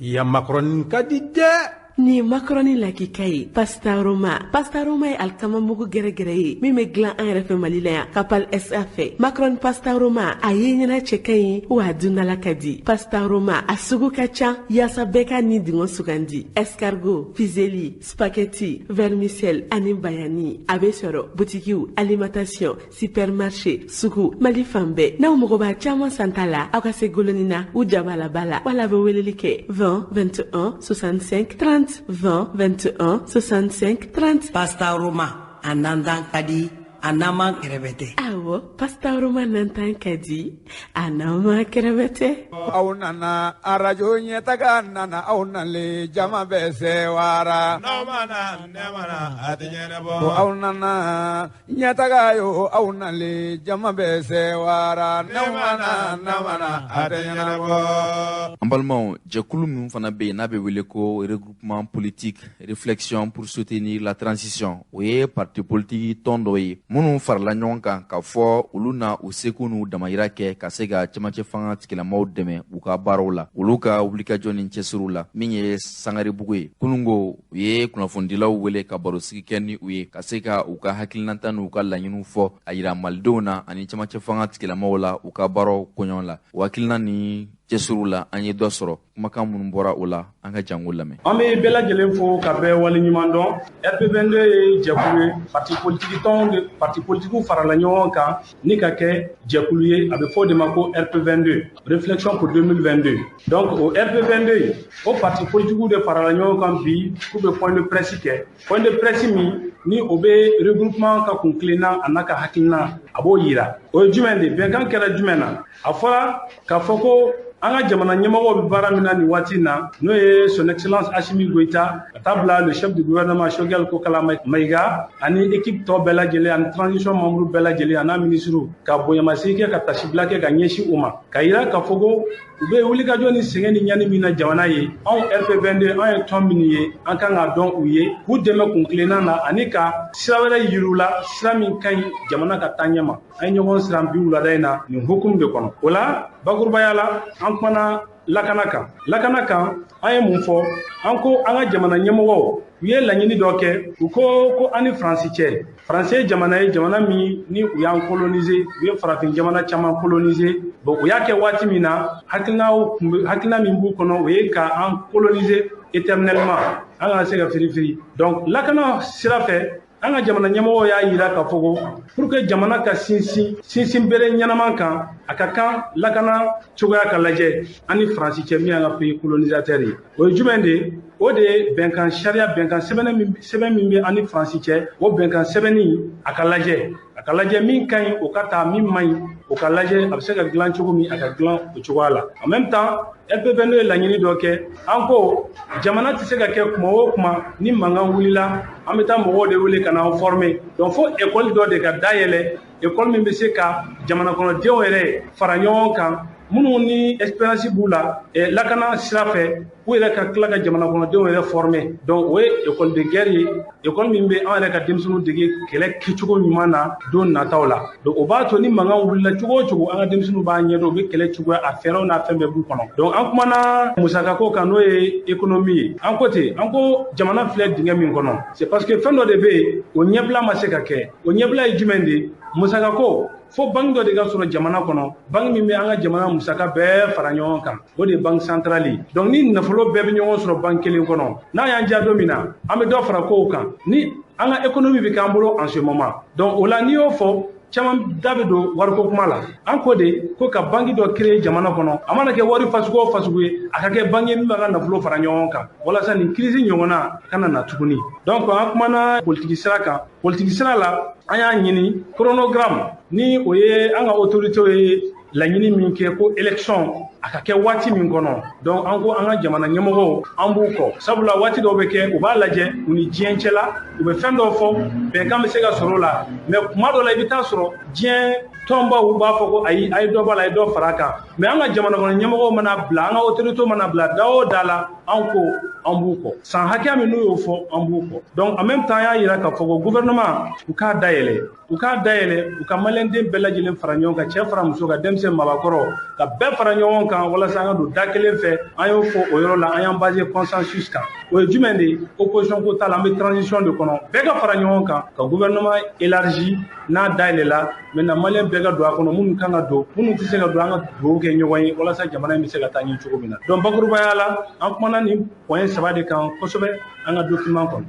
ya macaroni ka di dɛ. Nin ye macaroni lakika ye, Pasta Roma. Pasta Roma ye alikama mugu gɛrɛgɛrɛ ye min bɛ dilan an yɛrɛ fɛ Mali la yan, Kapal SA fɛ. Macaroni Pasta Roma, a ye ɲɛna cɛ ka ɲi, wa a dundala ka di. Pasta Roma a sugu ka ca yaasa bɛɛ ka nin dingɔ sugandi: escargot, fusilli, spaghetti, vermicelle ani bayani. A bɛ sɔrɔ butikiw, alimentation, supermarché, sugu, Mali fan bɛɛ. N'aw mago b'a caman santa la, aw ka se golonina u jabalaba la, wala bɛ weleli kɛ 20 21 65 30, 20 21 65 30. Pasta Roma, a nandan ka di. A nama kɛrɛfɛ tɛ. Awɔ, pasta roma nantan ka di, a nama kɛrɛfɛ tɛ. Aw nana arajo ɲɛtaga nana, aw nalen jama bɛ sewara. N'aw ma na, ne ma na, a tɛ ɲɛnabɔ. Ko aw nana ɲɛtaga yo, aw nalen jama bɛ sewara. N'aw ma na, n'a ma na, a tɛ ɲɛnabɔ. An balimaw, jɛkulu min fana bɛ yen n'a bɛ wele ko Regroupement politique réflexion pour soutenir la transition, o ye parti politique tɔn dɔ ye minnu farala ɲɔgɔn kan k'a fɔ olu na u seko n'u damayira kɛ ka se ka cɛmancɛ fanga tigilamaw dɛmɛ u ka baaraw la, olu ka wulikajɔ ni cɛsiriw la. Min ye Sangaribugu ye, kunungo u ye kunnafonidilaw wele ka barosigi kɛ ni u ye ka se ka u ka hakilinata n'u ka laɲiniw fɔ a yira malidenw na ani cɛmancɛ fanga tigilamaw la u ka baaraw koɲɔgɔn la. O hakilina ni cɛsiriw la, an ye dɔ sɔrɔ kumakan minnu bɔra o la, an ka jango lamɛn. An bɛ bɛɛ lajɛlen fo ka bɛɛ waleɲuman dɔn. RP22 ye jɛkulu ye, parti politique tɔnw de, parti politiques farala ɲɔgɔn kan ni ka kɛ jɛkulu ye, a bɛ fɔ o de ma ko RP22, réflexion pour 2022. Donc o RP22, o parti politiques de farala ɲɔgɔn kan bi k'u bɛ point de presse kɛ, point de presse min ni o bɛ regroupement ka kun tilenna a n'a ka hakilina, a b'o yira. O ye jumɛn de bɛnkan kɛra jumɛn na? A fɔra k'a fɔ ko an ka jamana ɲɛmɔgɔw bɛ baara min na nin waati in na, n'o ye Son Excellence Assimi Goïta ka taa bila le chef du gouvernement Choguel Kokalla Maïga ani équipe tɔ bɛɛ lajɛlen ani transition membre bɛɛ lajɛlen a n'a ministre, ka bonyamasegin kɛ, ka tasibila kɛ ka ɲɛsin u ma, ka yira k'a fɔ ko u bɛ wulikajɔ ni sɛgɛn ni ɲani min na jamana ye. Anw RP22, an ye tɔn minnu ye, an kan k'a dɔn u ye, k'u dɛmɛ kun tilenna na ani ka sira wɛrɛ yir'u la, sira min ka ɲi jamana ka taa ɲɛ ma. An ye ɲɔgɔn siran bi wulada in na nin hukumu de kɔnɔ. O la, bakurubaya la, an kumana lakana kan. Lakana kan, an ye mun fɔ? An ko an ka jamana ɲɛmɔgɔw, u ye laɲini dɔ kɛ. U ko an ni Faransi cɛ, Faransi ye jamana ye, jamana min ni u y'an coloniser, u ye farafin jamana caman coloniser. Bon, u y'a kɛ waati min na, hakilina min b'u kɔnɔ, o ye ka an coloniser éternellement, an kana se ka firifiri. Donc lakana sira fɛ, an ka jamana ɲɛmɔgɔw y'a yira k'a fɔ ko pour que jamana ka sinsin sinsin bere ɲɛnama kan, a ka kan lakana cogoya ka lajɛ an ni Faransi cɛ, min y'an ka pays colonisateur ye. O ye jumɛn de ye? O de ye bɛnkan sariya, bɛnkan sɛbɛn min bɛ an ni Faransi cɛ. O bɛnkan sɛbɛnni, a ka lajɛ, a ka lajɛ min ka ɲi, o ka ta, min man ɲi, o ka lajɛ, a bɛ se ka dilan cogo min, a ka dilan o cogoya la. En même temps, RP22 ye laɲini dɔ kɛ. An ko jamana tɛ se ka kɛ kuma o kuma ni mankan wulila, an bɛ taa mɔgɔw de wele ka na an former. Donc fo école dɔ de ka dayɛlɛ, école min bɛ se ka jamana kɔnɔdenw yɛrɛ fara ɲɔgɔn kan, minnu ni expérience b'u la lakana sira fɛ, u yɛrɛ ka tila ka jamana kɔnɔdenw yɛrɛ former. Donc o ye école de guerre ye, école min bɛ an yɛrɛ ka denmisɛnninw dege kɛlɛ kɛcogo ɲuman na don nataw la. Donc o b'a to ni mankan wulila cogo o cogo, an ka denmisɛnninw b'a ɲɛdɔn, u bɛ kɛlɛ cogoya a fɛɛrɛw n'a fɛn bɛɛ b'u kɔnɔ. Donc an kumana musakako kan, n'o ye économie ye. An ko ten, an ko jamana filɛ dingɛ min kɔnɔ, c'est parce que fɛn dɔ de bɛ yen, o ɲɛbila ma se ka kɛ. O ɲɛbila ye jumɛn de ye? Musakako, fo banque dɔ de ka sɔrɔ jamana kɔnɔ, banque min bɛ an ka jamana musaka bɛɛ fara ɲɔgɔn kan, o de ye banque centrale ye. Donc ni nafolo bɛɛ bɛ ɲɔgɔn sɔrɔ banque kelen kɔnɔ, n'a y'an diya don min na, an bɛ dɔ fara kow kan ni an ka économie bɛ k'an bolo en ce moment. Donc o la, n'i y'o fɔ, caman da bɛ don wariko kuma la. An ko de ko ka banque dɔ créer jamana kɔnɔ, a mana kɛ wari fasugu o fasugu ye, a ka kɛ banque min b'a ka nafolo fara ɲɔgɔn kan, walasa nin crise ɲɔgɔnna kana na tuguni. Donc an kumana politique sira kan. Politique sira la, an y'a ɲini chronogramme ni o ye an ka autorités ye laɲini min kɛ ko élection a ka kɛ waati min kɔnɔ. Donc an ko an ka jamana ɲɛmɔgɔw, an b'u kɔ, sabula waati dɔw bɛ kɛ, u b'a lajɛ u ni diɲɛ cɛla, u bɛ fɛn dɔw fɔ, bɛnkan bɛ se ka sɔrɔ o la. Mais kuma dɔ la, i bɛ taa sɔrɔ diɲɛ tɔnbaw b'a fɔ ko ayi, a ye dɔ b'a la, a ye dɔ fara a kan. Mais an ka jamana kɔnɔ ɲɛmɔgɔw mana bila, an ka autorités mana bila da o da la, an ko an b'u kɔ. San hakɛya min n'u y'o fɔ, an b'u kɔ. Donc en même temps, an y'a yira k'a fɔ ko gouvernement, u k'a dayɛlɛ, u k'a dayɛlɛ, u ka maliyɛnden bɛɛ lajɛlen fara ɲɔgɔn kan, cɛ fara muso kan, denmisɛn, mabakɔrɔ, ka bɛɛ fara ɲɔgɔn kan walasa an ka don da kelen fɛ. An y'o fɔ o yɔrɔ la, an y'an basé consensus kan. O ye jumɛn de ye? Opposition ko t'a la, an bɛ transition de kɔnɔ, bɛɛ ka fara ɲɔgɔn kan ka gouvernement élargi. N'a dayɛlɛla maintenant, maliyɛn bɛɛ ka don a kɔnɔ, minnu kan ka don, minnu tɛ se ka don, an ka dugawu kɛ ɲɔgɔn ye walasa jamana in bɛ se ka taa ɲɛ cogo min na. Donc bakurubaya la, an kumana nin point. saba de kan kosɛbɛ an ka document kɔnɔ.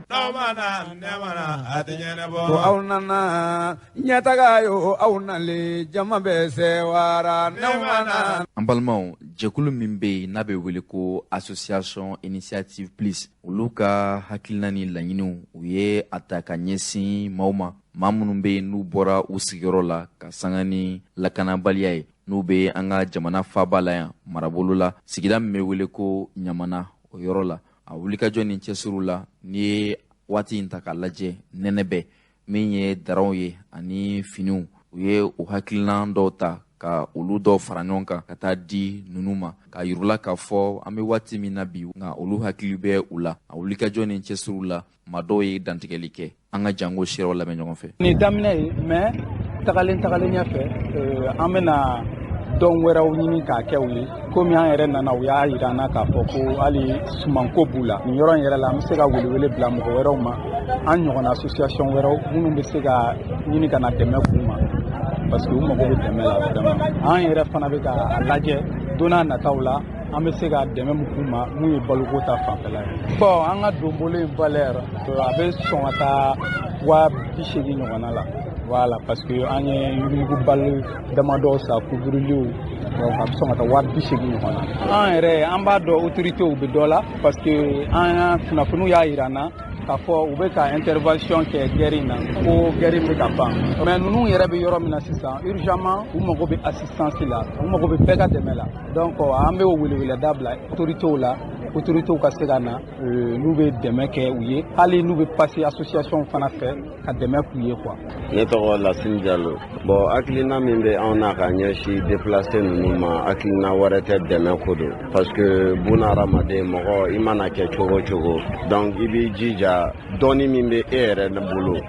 Ko aw nana ɲɛtaga yo, aw nalen jama bɛ sewara. An balimaw, jɛkulu min bɛ yen n'a bɛ wele ko Association Initiative Plus, olu ka hakilina ni laɲiniw, u ye a ta ka ɲɛsin maaw ma, maa minnu bɛ yen n'u bɔra u sigiyɔrɔ la ka sanga ni lakanabaliya ye, n'u bɛ an ka jamana faaba la yan, marabolo la, sigida min bɛ wele ko Ɲamana, o yɔrɔ la. A wulikajɔ ni cɛsiriw la, n'i ye waati in ta k'a lajɛ, nɛnɛ bɛ min ye, daraw ye ani finiw, u ye o hakilina dɔw ta ka olu dɔw fara ɲɔgɔn kan ka taa di ninnu ma, k'a yirula k'a fɔ an bɛ waati min na bi, nka olu hakili bɛ u la. A wulikajɔ ni cɛsiriw la, maa dɔw ye dantigɛli kɛ. An ka jango seerew lamɛn ɲɔgɔn fɛ. Nin daminɛ ye, mais tagalen tagalen ɲɛfɛ, an bɛna dɔn wɛrɛw ɲini k'a kɛ u ye. Komi an yɛrɛ nana, u y'a yira an na k'a fɔ ko hali sumanko b'u la nin yɔrɔ in yɛrɛ la. An bɛ se ka welewele bila mɔgɔ wɛrɛw ma, an ɲɔgɔnna association wɛrɛw minnu bɛ se ka ɲini ka na dɛmɛ k'u ma, parce que u mago bɛ dɛmɛ la vraiment. An yɛrɛ fana bɛ k'a lajɛ, don n'a nataw la, an bɛ se ka dɛmɛ min k'u ma, mun ye baloko ta fanfɛla ye. Bon, an ka donbolo in valeur, a bɛ sɔn ka taa 80 000 ɲɔgɔnna la. Voilà, parce que an ye yuguyugubali damadɔ san, couvre-litw, donc a bɛ sɔn ka taa 80 000 ɲɔgɔn na. An yɛrɛ, an b'a dɔn autorités bɛ dɔ la, parce que an ka kunnafoniw y'a yira an na k'a fɔ u bɛ ka intervention kɛ guerre in na, ko guerre in bɛ ka ban. Mais ninnu yɛrɛ bɛ yɔrɔ min na sisan, urgemment u mago bɛ assistance la, u mago bɛ bɛɛ ka dɛmɛ la. Donc an bɛ o weleweleda bila autorités la, autorités ka se ka na, n'u bɛ dɛmɛ kɛ u ye, hali n'u bɛ passer association fana fɛ ka dɛmɛ k'u ye quoi. Ne tɔgɔ Lasine Jalo. Bon, hakilina min bɛ anw na ka ɲɛsin déplacé ninnu ma, hakilina wɛrɛ tɛ, dɛmɛ ko don, parce que buna hadamaden, mɔgɔ i mana kɛ cogo o cogo, donc i b'i jija dɔɔni min bɛ e yɛrɛ bolo.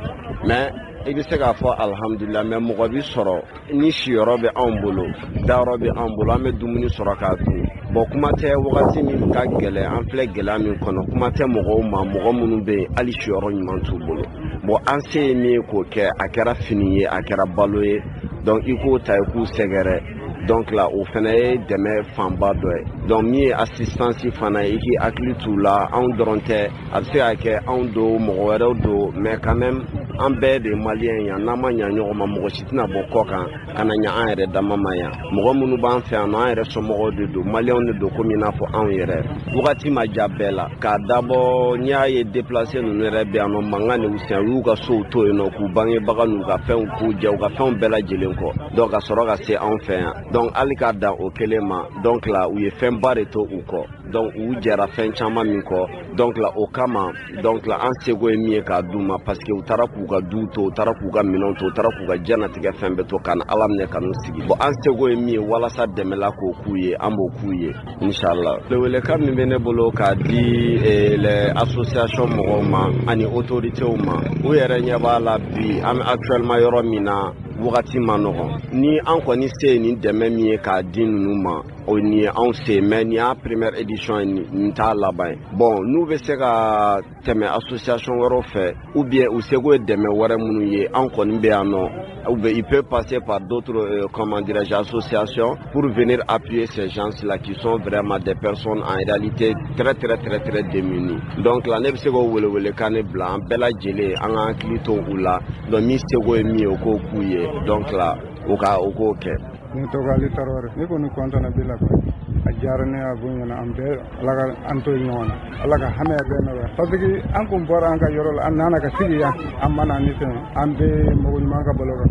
Mais i bɛ se k'a fɔ alihamudulila, mais mɔgɔ bi sɔrɔ ni siyɔrɔ bɛ anw bolo, dayɔrɔ bɛ anw bolo, an bɛ dumuni sɔrɔ k'a dun. Bon, kuma tɛ wagati min ka gɛlɛn, an filɛ gɛlɛya min kɔnɔ, kuma tɛ mɔgɔw ma, mɔgɔ minnu bɛ yen hali siyɔrɔ ɲuman t'u bolo. Bon, an se ye min ye k'o kɛ, a kɛra fini ye, a kɛra balo ye, donc i k'o ta i k'u sɛgɛrɛ. Donc la, o fana ye dɛmɛ fanba dɔ ye. Donc min ye assistance fana ye, i k'i hakili t'u la. Anw dɔrɔn tɛ, a bɛ se ka kɛ anw don, mɔgɔ wɛrɛw don, mais quand même an bɛɛ de ye malien yan. N'an ma ɲa ɲɔgɔn ma, mɔgɔ si tɛna bɔ kɔ kan ka na ɲa an yɛrɛ dama ma yan. Mɔgɔ minnu b'an fɛ yan nɔ, an yɛrɛ somɔgɔw de don, malienw de don, komi i n'a fɔ anw yɛrɛ. Wagati ma diya bɛɛ la k'a dabɔ. N'i y'a ye déplacé ninnu yɛrɛ bɛ yan nɔ, mankan de y'u sen, u y'u ka sow to yen nɔ k'u bangebaga n'u ka fɛnw k'u jɛ, u ka fɛnw bɛɛ lajɛlen kɔ, donc ka sɔrɔ ka se anw fɛ yan. Donc hali k'a dan o kelen ma, donc la, u ye fɛnba de to u kɔ, donc u jɛra fɛn caman min kɔ. Donc la, o kama, donc la, an seko ye min ye k'a d'u ma, parce que u taara k'u ka duw to, u taara k'u ka minɛnw to, u taara k'u ka diɲɛnatigɛ fɛn bɛɛ to ka na Ala minɛ ka n'u sigi. Bon, an seko ye min ye walasa dɛmɛla k'o k'u ye, an b'o k'u ye inshallah. Welewelekan min bɛ ne bolo k'a di les associations mɔgɔw ma ani autorités ma, u yɛrɛ ɲɛ b'a la bi, an bɛ actuellement yɔrɔ min na, wagati ma nɔgɔn. Ni an kɔni se ye nin dɛmɛ min ye k'a di ninnu ma, o nin ye anw se, mais nin y'a première édition ye, nin t'a laban ye. Bon, n'u bɛ se ka tɛmɛ association wɛrɛw fɛ, ou bien u seko ye dɛmɛ wɛrɛ minnu ye, an kɔni bɛ yan nɔ, ou bien il peut passer par d'autres comment dirais-je, associations pour venir appuyer ces gens-là qui sont vraiment des personnes en réalité très très très très démunies. Donc là, ne bɛ se k'o welewelekan de bila an bɛɛ lajɛlen, an ka hakili to u la. Donc min seko ye min ye, o k'o k'u ye. Donc là, o ka o k'o kɛ. Ne tɔgɔ Ali Tarawele. Ne kɔni kɔntana bi la koyi, a diyara ne, a bonyana an bɛɛ. Ala ka an to ɲɔgɔn na, Ala ka hami bɛɛ nɔgɔya, parce que an kun bɔra an ka yɔrɔ la, an nana ka sigi yan, an ma na ni fɛn, an bɛ mɔgɔ ɲuman ka balo kan.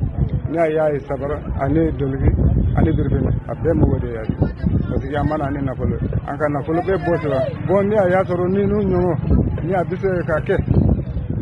Ne y'a ye sabara ani doloki ani birifini, a bɛɛ mɔgɔ de y'a ye, parce que an ma na ni nafolo, an ka nafolo bɛɛ bɔsira. Bon, ni a y'a sɔrɔ ni n'u ɲɔgɔn ni a bɛ se ka kɛ,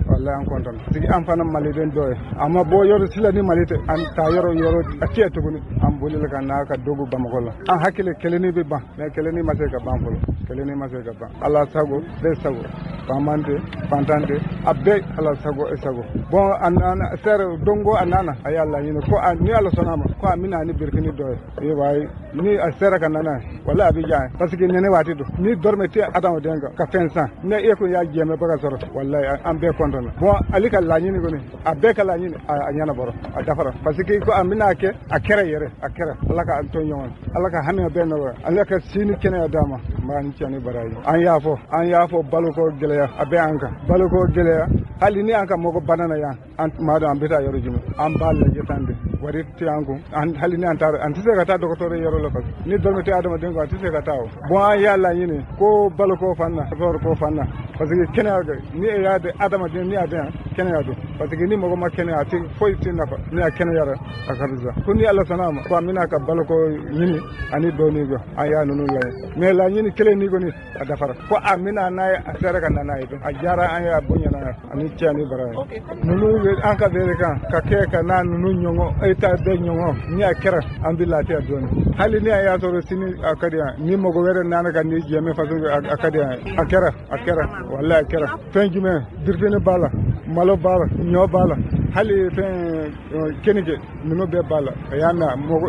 wallahi an kɔntan, parce que an fana maliden dɔ ye, a ma bɔ yɔrɔ si la ni Mali tɛ. An taa yɔrɔ yɔrɔ a tɛ tuguni, an bolila ka n'a ka dogo Bamakɔ la. An hakili kelenni bɛ ban, mais kelenni ma se ka ban fɔlɔ, kelenni ma se ka ban. Ala sago bɛɛ sago, faama tɛ, fantan tɛ, a bɛɛ Ala sago e sago. Bon, a nana sɛrɛ dongo, a nana, a y'a laɲini ko ni Ala sɔnna a ma, ko a bɛna ni birifini dɔ ye. Wa ni a sera ka nana ye, wala a bɛ diya ye, parce que nɛnɛ waati don, ni dɔrɔmɛ tɛ adamaden kan ka fɛn san, ne e kun y'a jɛmɛbaga sɔrɔ, walayi an bɛɛ kɔntan na. Bon, ale ka laɲini kɔni, a bɛɛ ka laɲini, a ɲɛnabɔra, a dafara, parce que ko a bɛna kɛ, a kɛra yɛrɛ, a kɛra. Ala ka an to ɲɔgɔn, Ala ka hami bɛɛ nɔgɔya, Ala ka sini kɛnɛya d'a ma. N b'a ni cɛ ni bara ye. An y'a fɔ, an y'a fɔ baloko gɛlɛya a bɛ an kan, baloko gɛlɛya hali ni an ka mɔgɔ bana na yan, an tuma dɔn an bɛ taa yɔrɔ jumɛn, an b'a lajɛ tan de, wari tɛ an kun, hali ni an taara an tɛ se ka taa dɔgɔtɔrɔ yɔrɔ la, parce que ni dɔrɔmɛ tɛ adamaden kun, a tɛ se ka taa o. Bon, an y'a laɲini ko baloko fana, ko fana, parce que kɛnɛya ni e y'a di adamaden ni a bɛ yan, kɛnɛya don, parce que ni mɔgɔ ma kɛnɛya, a tɛ foyi tɛ nafa. Ni a kɛnɛyara, a ka fisa. Ko ni Ala sɔnna a ma, ko an bɛna ka baloko ɲini ani dɔɔni kɔ, an y'a ninnu lajɛ, mais laɲini kelen ni kɔni a dafara, ko a bɛna n'a ye, a sera ka na n'a ye, a diyara an ye, a bonyana ani cɛ ni bara ye. Ninnu bɛ an ka bere kan ka kɛ ka n'a ninnu ɲɔgɔn e ta bɛɛ ɲɔgɔn, ni a kɛra an bɛ lafiya dɔɔni. Hali ni a y'a sɔrɔ sini a ka di yan, ni mɔgɔ wɛrɛ nana ka n'i jɛmɛ faso, a ka di yan, a kɛra, a kɛra, walahi a kɛra. Fɛn jumɛn? Birifini b'a la, malo b'a la, ɲɔ b'a la, hali fɛn kenige ninnu bɛɛ b'a la. A y'a mɛn, mɔgɔ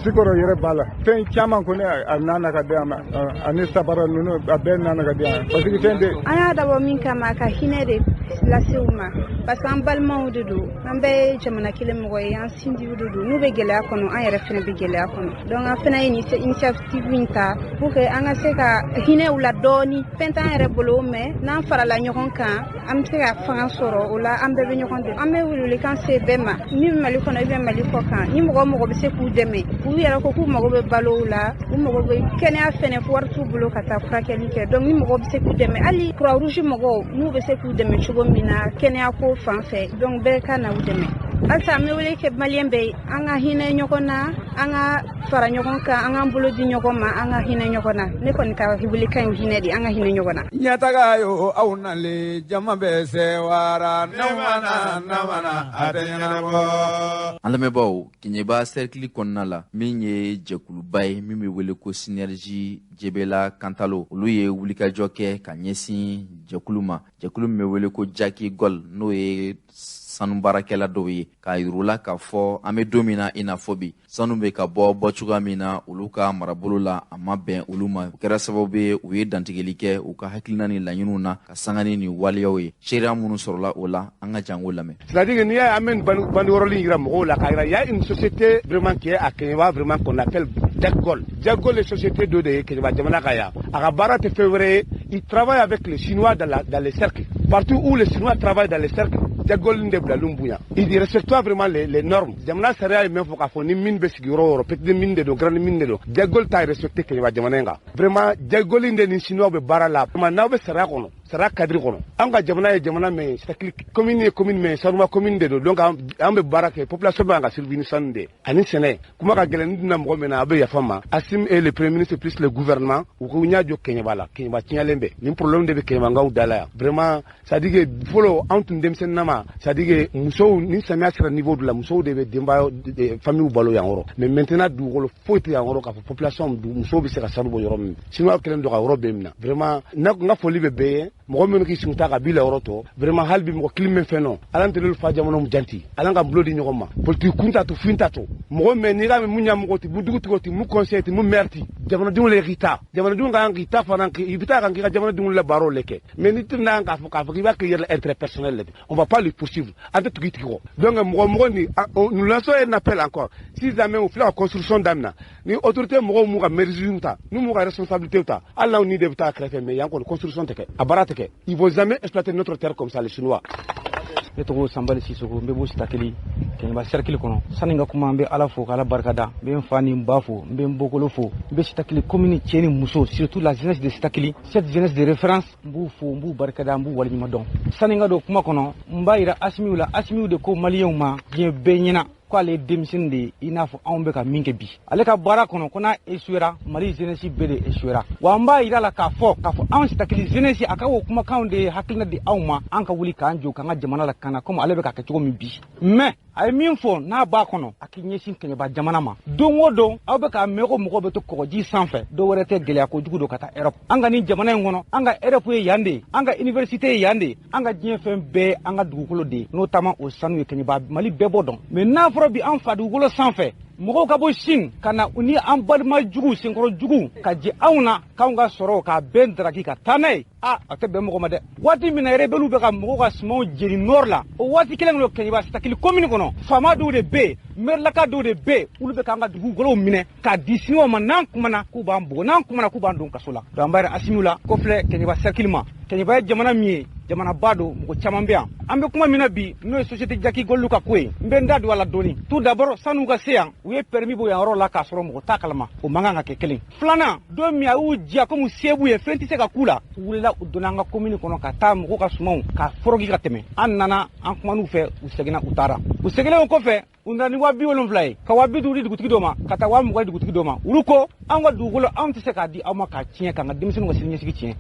sikɔrɔ yɛrɛ b'a la, fɛn caman kɔni a nana ka di an ma, ani sabara ninnu a bɛɛ nana ka di an ma, parce que fɛn de. An y'a dabɔ min kama, ka hinɛ de lase u ma, parce que an balimaw de don, an bɛɛ ye jamana kelen mɔgɔ ye, an sinjiw de don. N'u bɛ gɛlɛya kɔnɔ, an yɛrɛ fana bɛ gɛlɛya kɔnɔ. Donc an fana ye nin initiative in ta pour que an ka se ka hinɛ u la dɔɔni. Fɛn t'an yɛrɛ bolo, mais n'an farala ɲɔgɔn kan, an bɛ se ka fanga sɔrɔ o la, an bɛɛ bɛ ɲɔgɔn dɛmɛ. An bɛ welewelekan se bɛɛ ma, min bɛ Mali kɔnɔ, i bɛ Mali kɔ kan, ni mɔgɔ mɔgɔ bɛ se k'u dɛmɛ. U yɛrɛ ko k'u mago bɛ balow la, u mago bɛ kɛnɛya fɛnɛ, wari t'u bolo ka taa furakɛli kɛ. Donc ni mɔgɔ bɛ se k'u dɛmɛ, hali Croix Rouge mɔgɔw, n'u bɛ se k'u dɛmɛ cogo min na kɛnɛya ko fan fɛ, donc bɛɛ ka na u dɛmɛ. Halisa an bɛ wele kɛ maliyɛn bɛɛ ye, an ka hinɛ ɲɔgɔn na, an ka fara ɲɔgɔn kan, an k'an bolo di ɲɔgɔn ma, an ka hinɛ ɲɔgɔn na. Ne kɔni ka welekan ye hinɛ de, an ka hinɛ ɲɔgɔn na. Ɲɛtaga yo, aw nalen, jama bɛ sewara, namana namana a tɛ ɲɛnabɔ. An lamɛnbaaw, Keɲeba cercle kɔnɔna la, min ye jɛkuluba ye min bɛ wele ko Synergie Jebela Kantalo, olu ye wulikajɔ kɛ ka ɲɛsin jɛkulu ma, jɛkulu min bɛ wele ko Jaki Gold, n'o ye sanu baarakɛla dɔw ye, k'a yir'u la k'a fɔ an bɛ don min na i n'a fɔ bi, sanu bɛ ka bɔ bɔ cogoya min na olu ka marabolo la, a ma bɛn olu ma. O kɛra sababu ye u ye dantigɛli kɛ u ka hakilina ni laɲiniw na ka sanga ni nin waleyaw ye. Seereya minnu sɔrɔla o la, an ka jango lamɛn. C'est-à-dire que n'i y'a ye an bɛ nin bandiyɔrɔli yira mɔgɔw la, k'a yira, il y a une société vraiment qui est à Keɲeba, vraiment, qu'on appelle Jack Gold. Jack Gold ye société dɔ de ye Keɲeba jamana kan yan. A ka baara tɛ fɛn wɛrɛ ye, il travaille avec les Chinois dans les cercles. Partout où les Chinois travaillent dans les cercles, Jack Gold de bilalen bonya. Il respecte pas vraiment les normes. Jamana sariya ye min fɔ k'a fɔ ni mine bɛ sigi yɔrɔ o yɔrɔ, petite mine de don, grande mine de don, Jack Gold t'a respecté Keɲeba jamana in kan. Vraiment, Jack Gold de ni Chinois bɛ baara la. Vraiment, n'aw bɛ sariya kɔnɔ, sariya cadre kɔnɔ, an ka jamana ye jamana min ye, cercle commune ye commune min ye, sanuma commune de don. Donc an bɛ baara kɛ, population bɛ ka survivre ni sanu de ye ani sɛnɛ. Kuma ka gɛlɛn, ni donna mɔgɔ min na, a bɛ yafa ma. Assimi et le premier ministre plus le gouvernement, u k'u ɲɛ jɔ Keɲeba la. Keɲeba tiɲɛlen bɛ, nin problème de bɛ Keɲebankaw da la yan. Vraiment, c'est à dire que fɔlɔ anw tun denmisɛnnin ma, c'est à dire que musow, ni samiya sera niveau dɔ la, musow de bɛ denbaya famille balo yan yɔrɔ. Mais maintenant, dugukolo foyi tɛ yan yɔrɔ k'a fɔ population musow bɛ se ka sanu bɔ yɔrɔ min. Chinois kɛlen don ka yɔrɔ bɛɛ minɛ. Vraiment, n ka foli bɛ bɛɛ ye, mɔgɔ minnu k'i sigi ta ka bi la yɔrɔ tɔ. Vraiment, hali bi mɔgɔ kelen min fɛn nɔ, ala tɛ fa jamana mu janti, ala ka bolo di ɲɔgɔn ma. Politique kun t'a to, fin t'a to. Mɔgɔ mɛ n'i ka mun ɲɛmɔgɔ ti, mun dugutigi ti, mun conseiller ti, mun maire ti, jamanadenw le k'i ta, jamanadenw ka kan k'i ta fana, i bɛ taa kan k'i ka jamanadenw la baaraw le kɛ. Mais ni tɛna k'a fɔ k'i b'a kɛ yɛrɛ intérêt personnel le, on va pas le poursuivre, an tɛ tugu i tigi kɔ. Donc mɔgɔ mɔgɔ ni nous lançons un appel encore: si jamais u filɛ ka construction daminɛ, ni autorité mɔgɔw m'u ka mesure ta, n'u m'u ka responsabilité ta, hali n'aw ni de bɛ taa kɛrɛfɛ, mais yan kɔni construction tɛ kɛ, a baara tɛ kɛ. Ils vont jamais exploiter notre terre comme ça, les Chinois. Ne tɔgɔ Sanbali Sisoko, n bɛ bɔ Sitakili, Kɛɲɛba cercle kɔnɔ. Sani n ka kuma, n bɛ Ala fo k'Ala barikada, n bɛ n fa ni n ba fo, n bɛ n bɔkolo fo, n bɛ Sitakili commune cɛ ni muso, surtout la jeunesse de Sitakili, cette jeunesse de référence, n b'u fo, n b'u barikada, n b'u waleɲuman dɔn. Sani n ka don kuma kɔnɔ, n b'a yira Asimiw la, Asimiw de ko maliyɛnw ma diɲɛ bɛɛ ɲɛna k'ale ye denmisɛnnin de ye, i n'a fɔ anw bɛ ka min kɛ bi ale ka baara kɔnɔ, ko n'a échouera, Mali jeunesse bɛɛ de échouera. Wa an b'a yira la k'a fɔ anw Sitakili jeunesse, a ka o kumakanw de ye hakilina di anw ma, an ka wuli k'an jɔ k'an ka jamana lakana komi ale bɛ ka kɛ cogo min bi. Mais a ye min fɔ n'a b'a kɔnɔ, a k'i ɲɛsin Kɛɲɛba jamana ma. Don o don aw bɛ k'a mɛn ko mɔgɔw bɛ to kɔgɔji sanfɛ, dɔw wɛrɛ tɛ, gɛlɛya kojugu don ka taa Europe. An ka nin jamana in kɔnɔ, an ka Europe ye yan de ye, an ka université ye yan de ye, an ka diɲɛ fɛn bɛɛ an ka dugukolo de ye, n'o taama o sanu ye Kɛɲɛba, Mali bɛɛ b'o dɔn. Mais n'a fɔra bi an fa dugukolo sanfɛ Mɔgɔw ka bɔ Chine ka na u ni an balima jugu senkɔrɔ jugu ka jɛ anw na k'anw ka sɔrɔ k'a bɛn daraki ka taa n'a ye. A tɛ bɛn mɔgɔ ma dɛ. Waati min na rebelles bɛ ka mɔgɔw ka sumanw jeni nord la, o waati kelen kɔnɔ Kɛɲɛba Sitakili commune kɔnɔ, faama dɔw de bɛ yen, maire-laka dɔw de bɛ yen, olu bɛ k'an ka dugukolow minɛ k'a di siniwaw ma. N'an kumana k'u b'an bugɔ, n'an kumana k'u b'an don kaso la. Donc an b'a yira Asimi la ko filɛ Kɛɲɛba cercle ma. Kɛɲɛba ye jamana min ye, jamanaba don, mɔgɔ caman bɛ yan. An bɛ kuma min na bi, n'o ye société Jaki Gold ka ko ye, n bɛ n da don a la dɔɔni. Tout d'abord, san'u ka se yan, u ye permis bɔ yan yɔrɔ la k'a sɔrɔ mɔgɔ t'a kalama, o man kan ka kɛ kelen. Filanan, don min a y'u diya komi se b'u ye, fɛn tɛ se ka k'u la, u wulila u donna an ka commune kɔnɔ ka taa mɔgɔw ka sumanw ka foroki ka tɛmɛ. An nana an kuman'u fɛ, u seginna u taara. U seginnen o kɔfɛ, u nana ni 70,000 ye, ka 50,000 di dugutigi dɔ ma, ka taa 20,000 di dugutigi dɔ ma. Olu ko anw ka dugukolo anw tɛ se k'a di aw ma k'a tiɲɛ, k'an ka denmisɛnninw ka siniɲɛsigi tiɲɛ.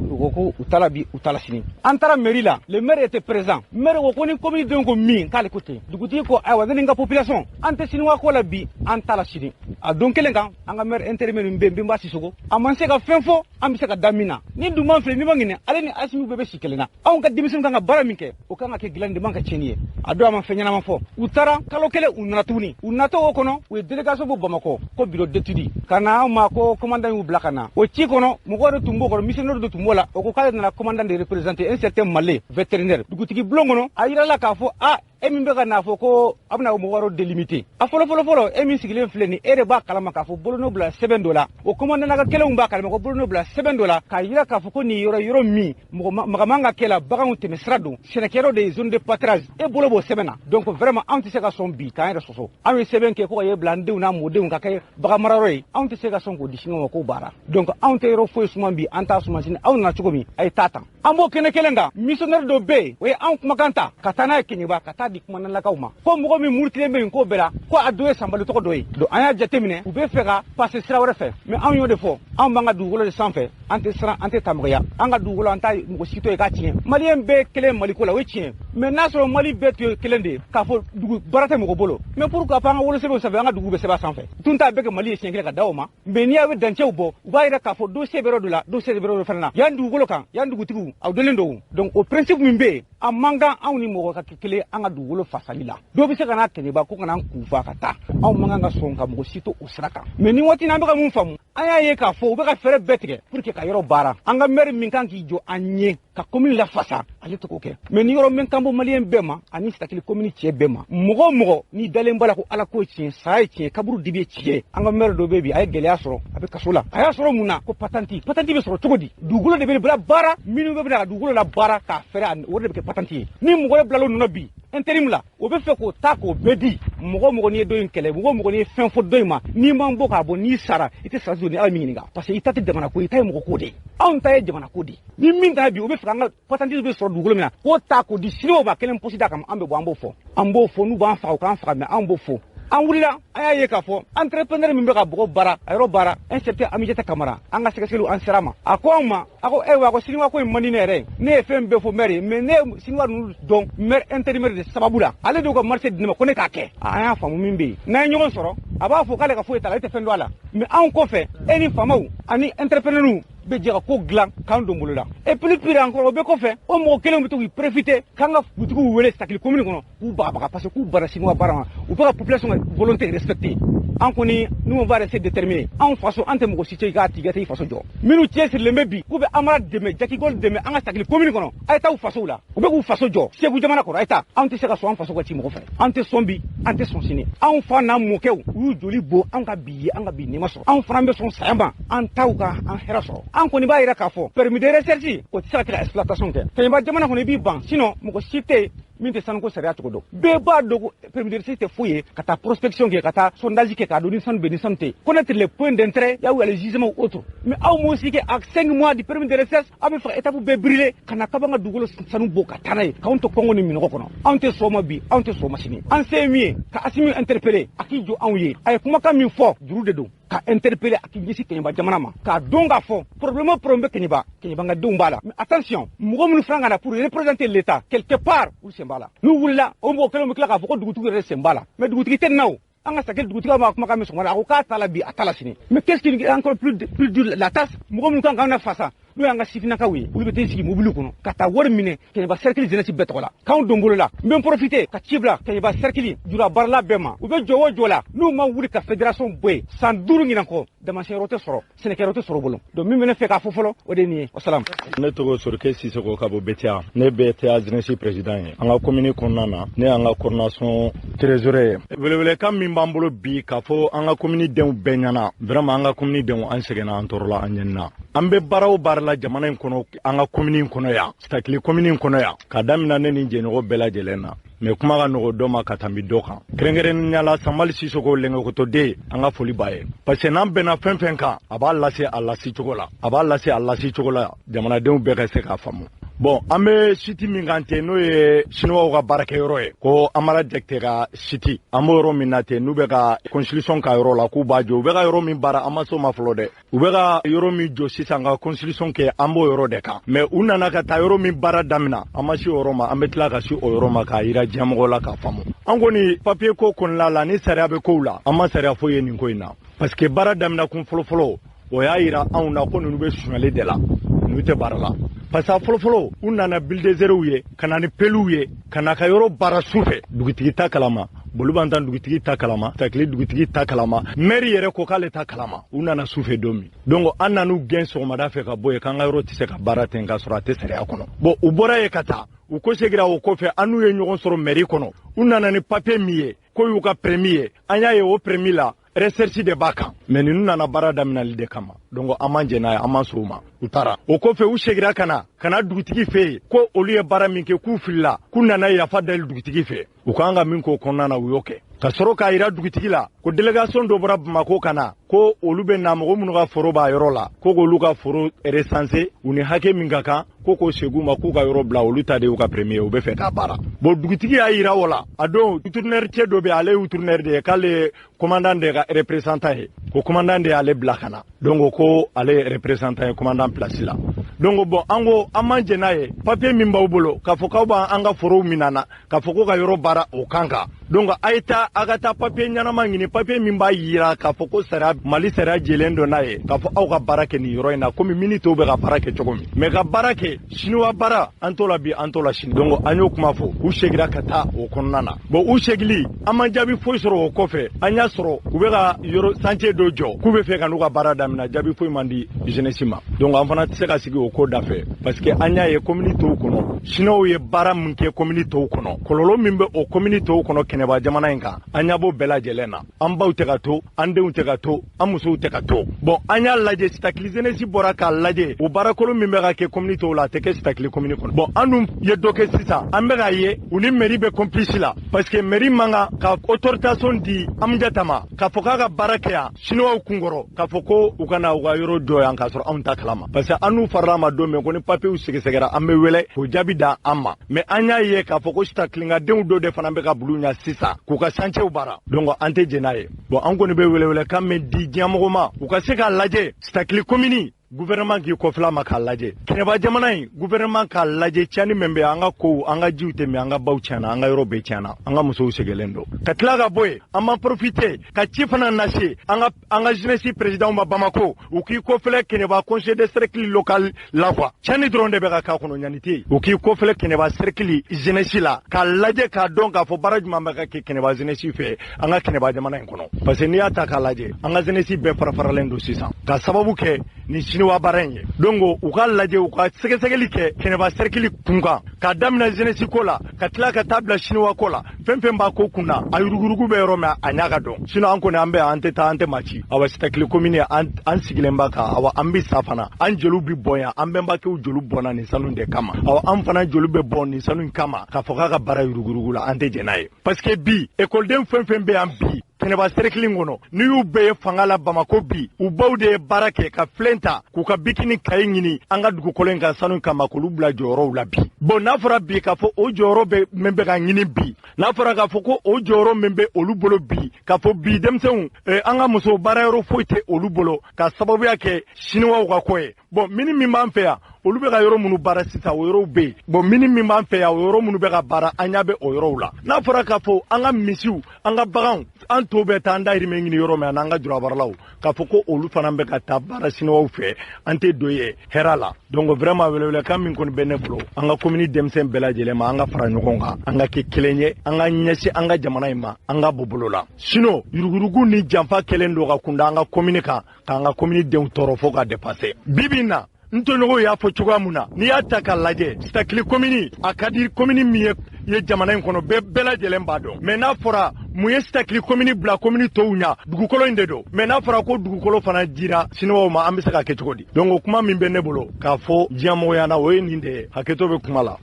U ko ko u taara bi, u taara sini. An taara mairie la, le maire était présent. Maire ko ko ni commune denw ko min k'ale ko ten. Dugutigi ko ayiwa, ne ni n ka population an tɛ siniwa ko la bi, an t'a la sini. A don kelen kan, an ka maire intérimaire min bɛ yen, Benba Sisoko, a man se ka fɛn fɔ an bɛ se ka da min na. Ni Dunban filɛ, n'i ma ɲinɛ, ale ni Asimi bɛɛ bɛ si kelen na. Anw ka denmisɛnninw kan ka baara min kɛ, o kan ka kɛ dilan de man ka tiɲɛni ye. A don a ma fɛn ɲɛnama fɔ. U taara kalo kelen, u nana tuguni. U natɔ o kɔnɔ, u ye délégation bɔ Bamakɔ ko bureau d'étude ka na anw ma ko commandant y'u bila ka na. O ci kɔnɔ, mɔgɔ de tun b'o kɔnɔ, missionnaire de tun b'o la. O ko k'ale nana commandant de représenter un certain Malé vétérinaire. Dugutigi bulon kɔnɔ, a yirala k'a fɔ a e min bɛ ka n'a fɔ ko a bɛna mɔgɔ wɛrɛw délimiter. A fɔlɔ fɔlɔ fɔlɔ, e min sigilen filɛ nin, e de b'a kalama k'a fɔ bolonɔ bila sɛbɛn dɔ la. O commandant ka kɛlenw b'a kalama ko bolonɔ bila sɛbɛn dɔ la k'a yira k'a fɔ ko nin yɔrɔ min mɔgɔ maga man ka kɛ la, baganw tɛmɛ sira don, sɛnɛkɛyɔrɔ de ye zone de pâturage, e bolo b'o sɛbɛn na. Donc vraiment anw tɛ se ka sɔn bi k'an yɛrɛ sɔsɔ. Anw ye sɛbɛn kɛ ko ka ye bila an denw n'an mɔdenw ka kɛ bagan marayɔrɔ ye, anw tɛ se ka sɔn k'o di siniwaw ma k'o baara. Donc anw tɛ yɔrɔ foyi suman bi, an t'a suman sini. Aw nana cogo min, a ye taa tan. An b'o kɛnɛ kelen kan, missionnaire dɔ bɛ yen, o ye anw kumakan ta ka taa n'a ye Kɛɲɛba, ka taa di kumanalakaw ma ko mɔgɔ min murutilen bɛ nin ko bɛɛ la, ko a dɔ ye Sanbali tɔgɔ dɔ ye. Donc an y'a jateminɛ, u bɛ fɛ ka passer sira wɛrɛ fɛ, mais anw y'o de fɔ, anw b'an ka dugukolo de sanfɛ, an tɛ siran, an tɛ tamɔgɔya, an ka dugukolo an t'a mɔgɔ si to yen k'a tiɲɛ. Maliyɛn bɛɛ kelen Maliko la, o ye tiɲɛ, mais n'a sɔrɔ Mali bɛɛ tun ye kelen de ye k'a fɔ dugu baara tɛ mɔgɔ bolo, mais pourquoi pas an ka wolosɛbɛnw sanfɛ, an ka dugu bɛ sɛbɛn a sanfɛ, tun t'a bɛɛ kɛ Mali ye siɲɛ kelen ka da o ma. Mais n'i y'a bɛ dancɛw bɔ, u b'a yira k'a fɔ dɔ se bɛ yɔrɔ dɔ la, dɔ se bɛ yɔrɔ dɔ fana na, yan dugukolo kan, yan dugutigiw aw dɔnnen don. Donc o principe min bɛ yen, a man kan anw ni mɔgɔ ka kɛ kelen an ka dugukolo fasali la. Dɔw bɛ se ka n'a Kɛɲɛba ko kana an kun fa ka taa, anw man kan ka sɔn ka mɔgɔ si to o sira kan. Mais ni waati n'an bɛ ka mun faamu, an y'a ye k'a fɔ u bɛ ka fɛɛrɛ bɛɛ tigɛ pour que ka yɔrɔ baara. An ka maire min kan k'i jɔ an ɲɛ ka commune lafasa, ale tɛ k'o kɛ. Mais ni yɔrɔ min kan bɔ maliyɛn bɛɛ ma ani Sitakili commune cɛ bɛɛ ma, mɔgɔ o mɔgɔ n'i dalen b'a la ko Ala ko ye tiɲɛ, saya ye tiɲɛ, kaburu dibi ye tiɲɛ. An ka maire dɔ bɛ bi, a ye gɛlɛya sɔrɔ, a bɛ kaso la. A y'a sɔrɔ mun na? Ko patente. Patente bɛ sɔrɔ cogo di? Dugukolo de bɛ bila baara, minnu bɛ ka dugukolo la baara k'a fɛɛrɛ, o de bɛ kɛ patente ye. Ni mɔgɔ ye bila o nɔ bi intérim la, o bɛ fɛ k'o ta k'o bɛɛ di mɔgɔ mɔgɔ. N'i ye dɔ in kɛlɛ, mɔgɔ mɔgɔ n'i ye fɛn fɔ dɔ in ma, n'i man bɔ k'a bɔ, n'i sara, i tɛ sara ni Ala min ɲininka, parce que i ta tɛ jamana ko, i ta ye mɔgɔ ko de ye. Anw ta ye jamana ko de ye. Ni min ta bi, o bɛ fɛ an ka patente bɛ sɔrɔ dugukolo min na, k'o ta k'o di siniwaw ma, kelen posi d'a kama, an bɛ bɔ, an b'o fɔ, an b'o fɔ. N'u b'an faga, u k'an faga, mais an b'o fɔ. An wulila, an y'a ye k'a fɔ entrepreneur min bɛ ka bɔgɔ baara, a yɔrɔ baara, un certain Amijata Kamara, an ka sɛgɛsɛgɛliw an sera ma, a ko anw ma, a ko ayiwa, ko siniwa ko in man di ne yɛrɛ ye, ne ye fɛn bɛɛ fɔ maire ye, mais ne ye siniwa ninnu dɔn maire intérimaire de sababu la, ale de y'u ka marché di ne ma ko ne k'a kɛ. An y'a faamu min bɛ yen, n'an ye ɲɔgɔn sɔrɔ, a b'a fɔ k'ale ka foyi t'a la, ale tɛ fɛn dɔn a la, mais anw kɔfɛ, e ni faamaw ani entrepreneur bɛ jɛ ka ko dilan k'an don bolo la. Et plus pire encore, o bɛɛ kɔfɛ, o mɔgɔ kelen bɛ to k'i profiter k'an ka butigiw wele Sitakili commune kɔnɔ k'u bagabaga, parce que k'u bara siniwa baara ma, u bɛ ka population ka volonté respecter. An kɔni, nous on va rester déterminés. Anw faso, an tɛ mɔgɔ si cɛ i k'a tigɛ tɛ i faso jɔ. Minnu cɛsirilen bɛ bi k'u bɛ Amara dɛmɛ, Jaki Gold dɛmɛ an ka Sitakili commune kɔnɔ, a ye taa u fasow la, u bɛ k'u faso jɔ Segu jamana kɔnɔ, a ye taa. Anw tɛ se ka sɔn an faso ka ci mɔgɔ fɛ, an tɛ sɔn bi, an tɛ sɔn sini. Anw fa n'an mɔkɛw, u y'u joli bɔ an ka bi ye, an ka bi nɛɛma sɔrɔ, anw fana bɛ sɔn saya ma, an taw ka an hɛrɛ sɔrɔ. An kɔni b'a yira k'a fɔ permis de recherche, o tɛ se ka kɛ ka exploitation kɛ Kɛɲɛba jamana kɔnɔ, i b'i ban, sinon mɔgɔ si tɛ yen min tɛ sanuko sariya cogo dɔn. Bɛɛ b'a dɔn ko permis de recherche tɛ foyi ye ka taa prospection kɛ, ka taa sondage kɛ, k'a dɔn ni sanu bɛ, ni sanu tɛ, connaître les points d'intérêt, là où il y a les gisements ou autres. Mais aw m'o si kɛ à 5 mois du permis de recherche, aw bɛ fɛ ka étape bɛɛ brûler ka na k'aw b'an ka dugukolo sanu bɔ ka taa n'a ye, k'anw to kɔngɔ ni minɔgɔ kɔnɔ. Anw tɛ sɔn o ma bi, anw tɛ sɔn o ma sini. An se ye min ye, ka Asimi interpeller a k'i jɔ anw ye, a ye kumakan min fɔ, juru de don, ka interpeller a k'i ɲɛsin Kɛɲɛba jamana ma, k'a dɔn k'a fɔ problème o problème bɛ Kɛɲɛba, Kɛɲɛba ka denw b'a la. Mais attention, mɔgɔ minnu fana ka na pour représenter l'État quelque part, u sen b'a la. N'u wulila, o mɔgɔ kelen bɛ tila k'a fɔ ko dugutigi yɛrɛ sen b'a la, mais dugutigi tɛ nin na o. An ka Sitakili dugutigi ma kumakan min sɔgɔma, a ko k'a t'a la bi, a t'a la sini. Mais qu'est-ce qui est encore plus dur la tâche, mɔgɔ minnu kan k'an na fasa, N'o y'an ka sifinnakaw ye, olu bɛ t'i sigi mobili kɔnɔ ka taa wari minɛ Kɛɲɛba cercle jeunesse bɛɛ tɔgɔ la k'anw don bolo la. N bɛ n profiter ka ci bila Kɛɲɛba cercle jura baarala bɛɛ ma. U bɛ jɔ o jɔ la, n'u ma wuli ka fédération bɔ yen, san 5 ɲinan kɔ, damasiyɛn yɔrɔ tɛ sɔrɔ, sɛnɛkɛyɔrɔ tɛ sɔrɔ u bolo. Donc min bɛ ne fɛ k'a fɔ fɔlɔ, o de ye nin ye. Wasalam. Ne tɔgɔ Sorike Sisoko ka bɔ BTA. Ne BTA jeunesse président ye an ka commune kɔnɔna na. Ne y'an ka coordination trésorier ye. Welewelekan min b'an bolo bi k'a fɔ an ka commune denw bɛɛ ɲɛna, vraiment an ka commune denw, an sɛgɛnna, an tɔɔrɔla, an ɲɛnina. An bɛ baara o baara la jamana in kɔnɔ, an ka commune in kɔnɔ yan, Sitakili commune in kɔnɔ yan, ka daminɛ ne ni jɛɲɔgɔn bɛɛ lajɛlen na, mais kuma ka nɔgɔ dɔ ma ka tɛmɛ dɔ kan. Kɛrɛnkɛrɛnnenya la, Sanbali Sisoko lɛnkɛkotoden, an ka foli b'a ye, parce que n'an bɛnna fɛn fɛn kan, a b'a lase a lase cogo la, a b'a lase a lase cogo la, jamanadenw bɛɛ ka se k'a faamu. Bon, an bɛ site min kan ten, n'o ye siniwaw ka baarakɛyɔrɔ ye, ko Amara Jakite ka site, an b'o yɔrɔ min na ten, n'u bɛ ka construction ka yɔrɔ la k'u b'a jɔ, u bɛ ka yɔrɔ min baara, an ma s'o ma fɔlɔ dɛ. U bɛ ka yɔrɔ min jɔ sisan ka construction kɛ, an b'o yɔrɔ de kan. Mais u nana ka taa yɔrɔ min baara daminɛ, an ma se o yɔrɔ ma. An bɛ tila ka se o yɔrɔ ma k'a yira diɲɛmɔgɔ la k'a faamu. An kɔni papier ko kɔnɔna la, ni sariya bɛ kow la, an ma sariya foyi ye nin ko in na, parce que baara daminɛ kun fɔlɔfɔlɔ, o y'a yira anw na ko ninnu bɛ sonyali de la, ninnu tɛ baara la. Parce que fɔlɔfɔlɔ, u nana bulldozerw ye ka na ni peluw ye ka na ka yɔrɔ baara su fɛ, dugutigi ta kalama, Bolobantan dugutigi ta kalama, Takili dugutigi ta kalama, maire yɛrɛ ko k'ale ta kalama. U nana su fɛ don min, donc an nan'u gɛn sɔgɔmada fɛ ka bɔ yen, k'an ka yɔrɔ tɛ se ka baara ten k'a sɔrɔ a tɛ sariya kɔnɔ. Bon, u bɔra yen ka taa, u kɔsegira o kɔfɛ, an n'u ye ɲɔgɔn sɔrɔ mairie kɔnɔ. U nana ni papier min ye k'o y'u ka permis ye, an y'a ye o permis la, recherche de b'a kan. Mais ninnu nana baara daminɛli de kama, donc an m'an jɛn n'a ye, an m'an sɔn o ma. U taara o kɔfɛ, u segira ka na ka na dugutigi fɛ yen ko olu ye baara min kɛ, k'u filila, k'u nana yafa dali dugutigi fɛ. U kan ka min k'o kɔnɔna na, u y'o kɛ, ka sɔrɔ k'a yira dugutigi la ko délégation dɔ bɔra Bamako ka na, ko olu bɛ na mɔgɔ minnu ka foro b'a yɔrɔ la, ko k'olu ka foro recenser, u ni hakɛ min ka kan, ko k'o segin u ma, k'u ka yɔrɔ bila, olu ta de y'u ka premier, u bɛ fɛ k'a baara. Bon, dugutigi y'a yira o la. A don, gouverneur cɛ dɔ bɛ, ale ye gouverneur de ye, k'ale ye commandant de ka représentant ye, ko commandant de y'ale bila ka na, donc ko ale ye représentant ye commandant place la. Donc bon, an ko an m'an jɛn n'a ye. Papier min b'aw bolo k'a fɔ k'aw b'an ka forow minɛ na, k'a fɔ ko ka yɔrɔ baara o kan kan, donc a ye taa, a ka taa papier ɲɛnama ɲini, papier min b'a yira k'a fɔ ko sariya, Mali sariya jɛlen don n'a ye, k'a fɔ aw ka baara kɛ nin yɔrɔ in na komi mini tɔw bɛ ka baara kɛ cogo min. Mais ka baara kɛ siniwa baara, an t'o la bi, an t'o la sini. Donc an y'o kuma fɔ, u segira ka taa o kɔnɔna na. Bon, u segili, an ma jaabi foyi sɔrɔ o kɔfɛ. An y'a sɔrɔ u bɛ ka yɔrɔ chantier dɔ jɔ, k'u bɛ fɛ ka n'u ka baara daminɛ, jaabi foyi man di jeunesse ma. Donc an fana tɛ se ka sigi o ko da fɛ, parce que an y'a ye commune tɔw kɔnɔ, siniwaw ye baara min kɛ commune tɔw kɔnɔ, kɔlɔlɔ min bɛ o commune tɔw kɔnɔ Kɛnɛba jamana in kan, an ɲɛ b'o bɛɛ lajɛlen na. An baw tɛ ka to, an denw tɛ ka to, an musow tɛ ka to. Bon, an y'a lajɛ, Sitakili jeunesse bɔra k'a lajɛ, o baarakolon min bɛ ka kɛ commune tɔw la, a tɛ kɛ Sitakili commune kɔnɔ. Bon, an dun ye dɔ kɛ sisan, an bɛ k'a ye u ni mairie bɛ complice la, parce que mairie man kan ka autorisation di Amujata ma k'a fɔ k'a ka baara kɛ yan siniwaw kunkɔrɔ, k'a fɔ ko u ka na u ka yɔrɔ jɔ yan k'a sɔrɔ anw ta kalama. Parce que an n'u farala ma don min ko ni papiyew sɛgɛsɛgɛra, an bɛ wele k'o jaabi da an ma. Mais an y'a ye k'a fɔ ko Sitakilinkadenw dɔ de fana bɛ ka bulu ɲa sisan k'u ka chantier baara, donc an tɛ jɛn n'a ye. Bon, an kɔni bɛ welewelekan min di diɲɛmɔgɔ ma, u ka se k'a lajɛ, Sitakili commune gouvernement k'i kɔfila ma k'a lajɛ, Kɛnɛba jamana in gouvernement k'a lajɛ, tiɲɛni min bɛ an ka kow, an ka jiw tɛ min, an ka baw tiɲɛna, an ka yɔrɔ bɛɛ tiɲɛna, an ka musow sɛgɛlen don. Ka tila ka bɔ yen, an ma profiter ka ci fana lase an ka jeunesse président ma Bamako, u k'i kɔfilɛ Kɛnɛba conseil de cercle local la quoi. Tiɲɛni dɔrɔn de bɛ ka k'a kɔnɔ, ɲani tɛ yen. U k'i kɔfilɛ Kɛnɛba cercle jeunesse la k'a lajɛ, k'a dɔn k'a fɔ baara jumɛn bɛ ka kɛ Kɛnɛba jeunesse fɛ an ka Kɛnɛba jamana in kɔnɔ. Parce que n'i y'a ta k'a lajɛ, an ka jeunesse bɛɛ fara-faralen don sisan ka sababu kɛ nin siniwa baara in ye. Donc u ka lajɛ, u ka sɛgɛsɛgɛli kɛ Kɛnɛba cercle kun kan, k'a daminɛ jeunesse ko la, ka tila ka taa bila siniwa ko la, fɛn fɛn b'a ko kun na, a yuruguyurugu bɛ yɔrɔ min, a ɲa ka dɔn. Sinon an kɔni, an bɛ, an tɛ taa, an tɛ maa ci. Awa, Sitakili commune, an sigilen b'a kan. Awa, an bɛ sa fana, an joliw bɛ bɔn yan, an bɛnbakɛw joli bɔnna nin sanu de kama. Awa, an fana joli bɛ bɔn nin sanu in kama, k'a fɔ k'a ka baara yuruguyurugu la, an tɛ jɛn n'a ye. Parce que bi, ekɔliden fɛn fɛn bɛ yan bi Kɛnɛba cercle kɔnɔ, n'i y'u bɛɛ ye fanga la Bamako bi, u baw de ye baara kɛ ka filen ta k'u ka bikini kaye ɲini an ka dugukolo in ka sanu kama, k'olu bila jɔyɔrɔw la bi. Bon, n'a fɔra bi k'a fɔ o jɔyɔrɔ bɛ min bɛ ka ɲini bi, n'a fɔra k'a fɔ ko o jɔyɔrɔ min bɛ olu bolo bi, k'a fɔ bi denmisɛnw, an ka musow, baarayɔrɔ foyi tɛ olu bolo ka sababuya kɛ siniwaw ka ko ye. Bon, mini min b'an fɛ yan, Olu bɛ ka yɔrɔ minnu baara sisan, o yɔrɔw bɛ yen. Bon, mine min b'an fɛ yan, o yɔrɔ minnu bɛ ka baara, an ɲɛ bɛ o yɔrɔw la. N'a fɔra k'a fɔ an ka misiw, an ka baganw, an to bɛ taa an dahirimɛ ɲini yɔrɔ min, ani an ka jurabaralaw, k'a fɔ ko olu fana bɛ ka taa baara siniwaw fɛ, an tɛ don ye hɛrɛ la. Donc vraiment, welewelekan min kɔni bɛ ne bolo an ka komini denmisɛn bɛɛ lajɛlen ma, an ka fara ɲɔgɔn kan, an ka kɛ kelen ye, an ka ɲɛsin an ka jamana in ma, an ka bɔ bolo la. Sinon yuruguyurugu ni janfa kɛlen don ka kunda an ka komini kan, k'an ka komini denw tɔɔrɔ fo ka dépasser. Bi bi in na, n tɔɲɔgɔnw y'a fɔ cogoya mun na, n'i y'a ta k'a lajɛ, Sitakili komini a ka di komini min ye jamana in kɔnɔ, bɛɛ lajɛlen b'a dɔn. Mais n'a fɔra mun ye Sitakili komini bila komini tɔw ɲa, dugukolo in de don. Mais n'a fɔra ko dugukolo fana dira siniwaw ma, an bɛ se ka kɛ cogo di? Donc o kuma min bɛ ne bolo k'a fɔ diɲɛmɔgɔya na, o ye nin de ye. Hakɛto bɛ kuma la.